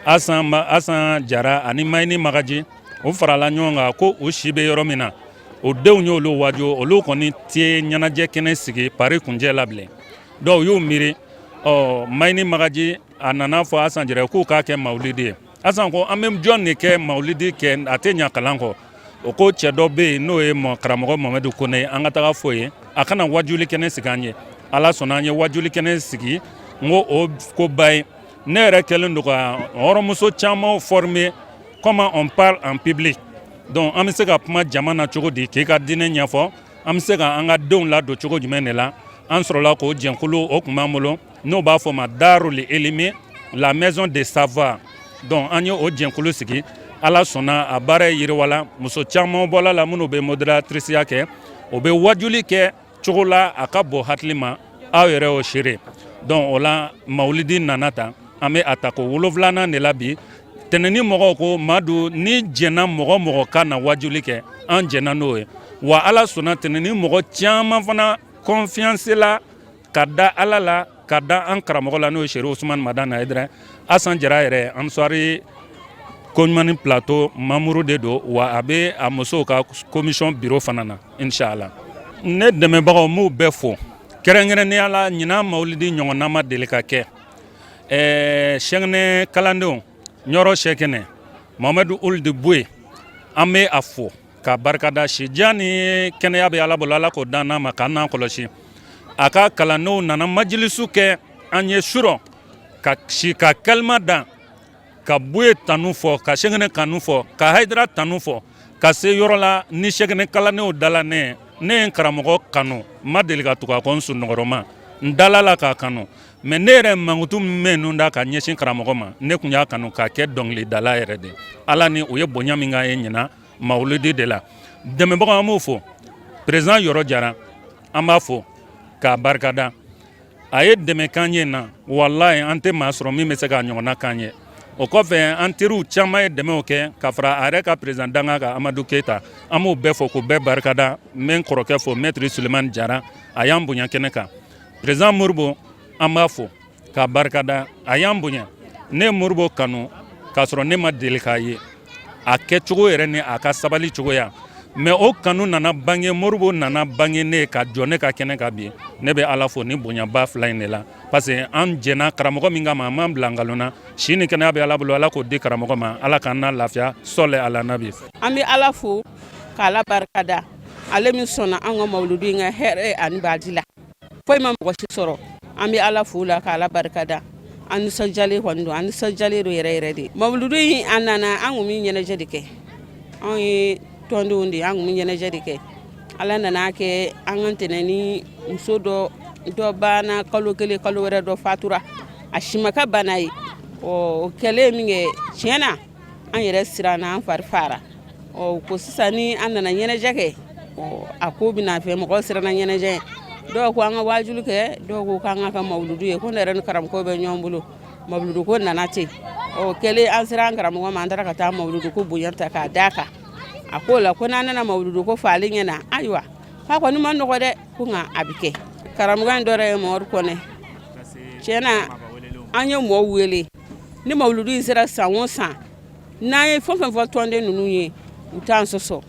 Speaker 11: Asan Jara ani Mayini Magaji, o farala ɲɔgɔn kan ko u si bɛ yɔrɔ min na, o denw y'olu waju, olu kɔni tɛ ɲɛnajɛ kɛnɛ sigi pari kuncɛ la bilen. Donc u y'u miiri. Ɔ, Mayini Magaji a nana fɔ Asan Jara k'u k'a kɛ mawulidi ye. Asan ko an bɛ jɔn de kɛ mawulidi kɛ, a tɛ ɲa kalan kɔ? O ko cɛ dɔ bɛ yen, n'o ye karamɔgɔ Mamadu Kone ye, an ka taga fɔ ye, a kana wajuli kɛnɛ sigi an ye. Ala sɔnna, an ye wajuli kɛnɛ sigi. N ko o koba ye. Ne yɛrɛ kɛlen don ka hɔrɔnmuso caman former comment on parle en public. Donc an bɛ se ka kuma jama na cogo di k'i ka diinɛ ɲɛfɔ, an bɛ se ka an ka denw ladon cogo jumɛn de la. An sɔrɔla k'o jɛnkulu, o tun b'an bolo, n'o b'a fɔ ma Darul Ilimi, la maison de savoir. Donc an ye o jɛnkulu sigi. Ala sɔnna, a baara ye yiriwala. Muso caman bɔla la minnu bɛ modératrice kɛ, o bɛ wajuli kɛ cogo la a ka bon hakili ma, aw yɛrɛ y'o seere. Donc o la, mawulidi nana ta, an bɛ a ta ko 7nan de la bi. Tɛnɛni mɔgɔw ko Madu ni jɛnna mɔgɔ mɔgɔ ka na wajuli kɛ, an jɛnna n'o ye. Wa Ala sɔnna, tɛnɛni mɔgɔ caman fana confiance la ka da Ala la, ka da an karamɔgɔ la, n'o ye Seri Usumani Madani Hayidara. Asan Jara yɛrɛ, Ansari Koɲumani Plateau membre de don, wa a bɛ a musow ka commission bureau fana na, inshallah. Ne dɛmɛbagaw, m'u bɛɛ fo kɛrɛnkɛrɛnnenya la. Ɲinan mawulidi ɲɔgɔnna ma deli ka kɛ. Sɛgɛnɛ kalandenw, Ɲɔrɔ Sɛkɛnɛ, Mohamɛdu Uldi Buye, an bɛ a fo ka barikada. Sijan ni kɛnɛya bɛ Ala bolo, Ala k'o dan n'a ma k'an n'an kɔlɔsi. A ka kalandenw nana majilisu kɛ an ye surɔ, ka si ka kalima dan, ka Buye tanu fɔ, ka Sɛgɛnɛ kanu fɔ, ka Hayidara tanu fɔ, ka se yɔrɔ la ni Sɛgɛnɛ kalandenw dala ne ne ye n karamɔgɔ kanu, n ma deli ka tugu a kɔ n sunɔgɔrɔma, n dala la k'a kanu. Mais ne yɛrɛ mankutu min bɛ ninnu da ka ɲɛsin karamɔgɔ ma, ne tun y'a kanu k'a kɛ dɔnkilidala yɛrɛ de. Ala ni u ye bonya min k'an ye ɲinan mawuludi de la. Dɛmɛbagaw, an b'o fo. Président Yɔrɔ Jara, an b'a fo k'a barikada. A ye dɛmɛ k'an ye na, walayi, an tɛ maa sɔrɔ min bɛ se k'a ɲɔgɔnna k'an ye. O kɔfɛ, an teriw caman ye dɛmɛw kɛ ka fara a yɛrɛ ka président danga kan, Amadu Keyita. An b'o bɛɛ fo k'o bɛɛ barikada. N bɛ n kɔrɔkɛ fo, maître Sulemani Jara, a y'an bonya kɛnɛ kan. Président Moribo, an b'a fo k'a barikada, a y'an bonya. Ne ye Moribo kanu k'a sɔrɔ ne ma deli k'a ye, a kɛcogo yɛrɛ ni a ka sabali cogoya. Mais o kanu nana bange, Moribo nana bange ne ka jɔ ne ka kɛnɛ kan bi. Ne bɛ Ala fo ni bonyaba fila in de la, parce que an jɛna karamɔgɔ min kama, a m'an bila nkalon na. Si ni kɛnɛya bɛ Ala bolo, Ala k'o di karamɔgɔ ma. Ala k'an n'a lafiya sɔlɛ ala nabi.
Speaker 4: An bɛ Ala fo k'Ala barikada, ale min sɔnna an ka mawuludu in ka hɛrɛ ani baji la, foyi ma mɔgɔ si sɔrɔ. An bɛ Ala fo la k'Ala barikada. An nisɔndiyalen kɔni don, an nisɔndiyalen don yɛrɛ yɛrɛ de. Mawuludu in, a nana, an kun bɛ ɲɛnajɛ de kɛ. Anw ye tɔndenw de ye, an kun bɛ ɲɛnajɛ de kɛ. Ala nana kɛ an ka ntɛnɛn ni muso dɔ dɔ banna kalo kelen, kalo wɛrɛ dɔ fatura, a si ma kɛ bana ye. Ɔ o kɛlen min kɛ, tiɲɛ na, an yɛrɛ siranna, an fari fara. Ɔ ko sisan ni an nana ɲɛnajɛ kɛ, ɔ a ko bɛna fɛ mɔgɔw siranna ɲɛnajɛ. Dɔw ko an ka waajuli kɛ, dɔw ko k'an ka kɛ mawuludu ye, ko ne yɛrɛ ni karamɔgɔ bɛ ɲɔgɔn bolo, mawuludu ko nana ten. Ɔ kɛlen, an sera an karamɔgɔ ma, an taara ka taa mawuludu ko bonya ta k'a d'a kan. A ko la ko n'an nana mawuludu ko falen ɲɛna, ayiwa, k'a kɔni ma nɔgɔ dɛ, ko nka a bɛ kɛ. Karamɔgɔ in dɔrɔn ye Mamadu Kɔnɛ. Tiɲɛ na, an ye mɔɔw wele ni mawuludu in sera san o san, n'an ye fɛn fɛn fɔ tɔnden ninnu ye, u t'an sɔsɔ.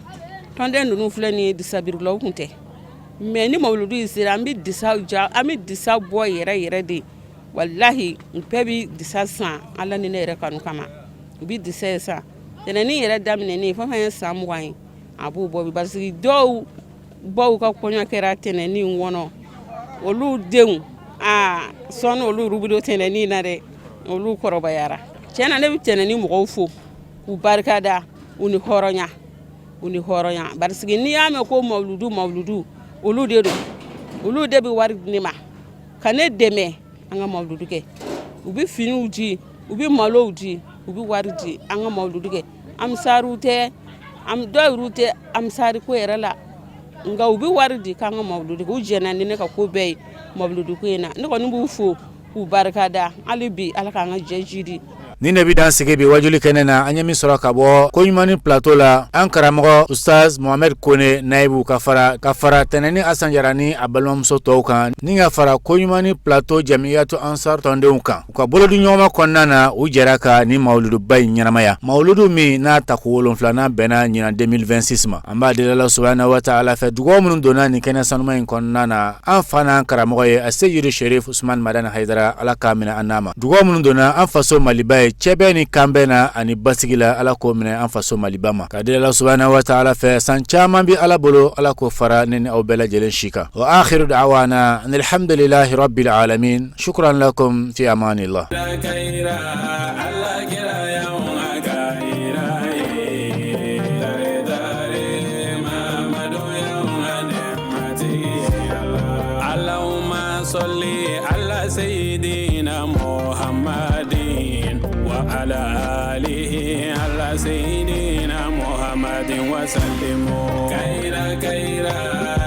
Speaker 4: Tɔnden ninnu filɛ nin ye, disabirilaw tun tɛ, mais ni mawuludu in sera, an bɛ disa ja, an bɛ disa bɔ yɛrɛ yɛrɛ de. Walahi, u bɛɛ bɛ disa san Ala ni ne yɛrɛ kanu kama. U bɛ disa ye san tɛnɛnin yɛrɛ daminɛnen, fɛn fɛn ye san 20 ye, a b'o bɔ, parce que dɔw baw ka kɔɲɔ kɛra tɛnɛnin kɔnɔ, olu denw aa sɔɔni olu bɛ don tɛnɛnin na dɛ, olu kɔrɔbayara. Tiɲɛ na, ne bɛ tɛnɛnin mɔgɔw fo k'u barikada, u ni hɔrɔnya, u ni hɔrɔnya, parce que n'i y'a mɛn ko mawuludu mawuludu, olu de don. Olu de bɛ wari di ne ma ka ne dɛmɛ an ka mawuludu kɛ. U bɛ finiw di, u bɛ malow di, u bɛ wari di an ka mawuludu kɛ. Amisariw tɛ, dɔw yɛrɛ tɛ amisari ko yɛrɛ la, nka u bɛ wari di k'an ka mawuludu kɛ. U jɛnna ni ne ka ko bɛɛ ye mawuludu ko in na. Ne kɔni b'u fo k'u barikada hali bi. Ala k'an ka jɛ jidi.
Speaker 2: Nin de bɛ dan sigi bi wajuli kɛnɛ na. An ye min sɔrɔ ka bɔ Koɲumani plateau la, an karamɔgɔ Ustaz Mohamed Kone Nayibu ka fara Tɛnɛni Asan Jara ni a balimamuso tɔw kan, ni ka fara Koɲumani plateau Jamiyatu Ansar tɔndenw kan, u ka bolodi ɲɔgɔnma kɔnɔna na, u jɛra ka ni mawuluduba in ɲɛnamaya, mawuludu min n'a tako wolonfilanan bɛnna ɲinan 2026 ma. An b'a deli Ala subahana wa taala fɛ, dugawu minnu donna nin kɛnɛ sanuma in kɔnɔna na, an fa n'an karamɔgɔ ye Aseyidu Sherif Usman Madani Hayidara, Ala k'a minɛ an n'a ma. Dugawu minnu donna an faso Maliba ye cɛbɛn ni kanbɛn na ani basigi la, Ala k'o minɛ an faso Maliba ma. Ka deli Ala subahana wa taala fɛ, san caman bi Ala bolo, Ala k'o fara ne ni aw bɛɛ lajɛlen si kan. Wa akhiru da'wana alhamdulillahi rabbil alamin, shukran lakum, fi amanillah.
Speaker 5: اللهم صل على سيدنا محمد وعلى آله على سيدنا محمد وسلم كيرا كيرا.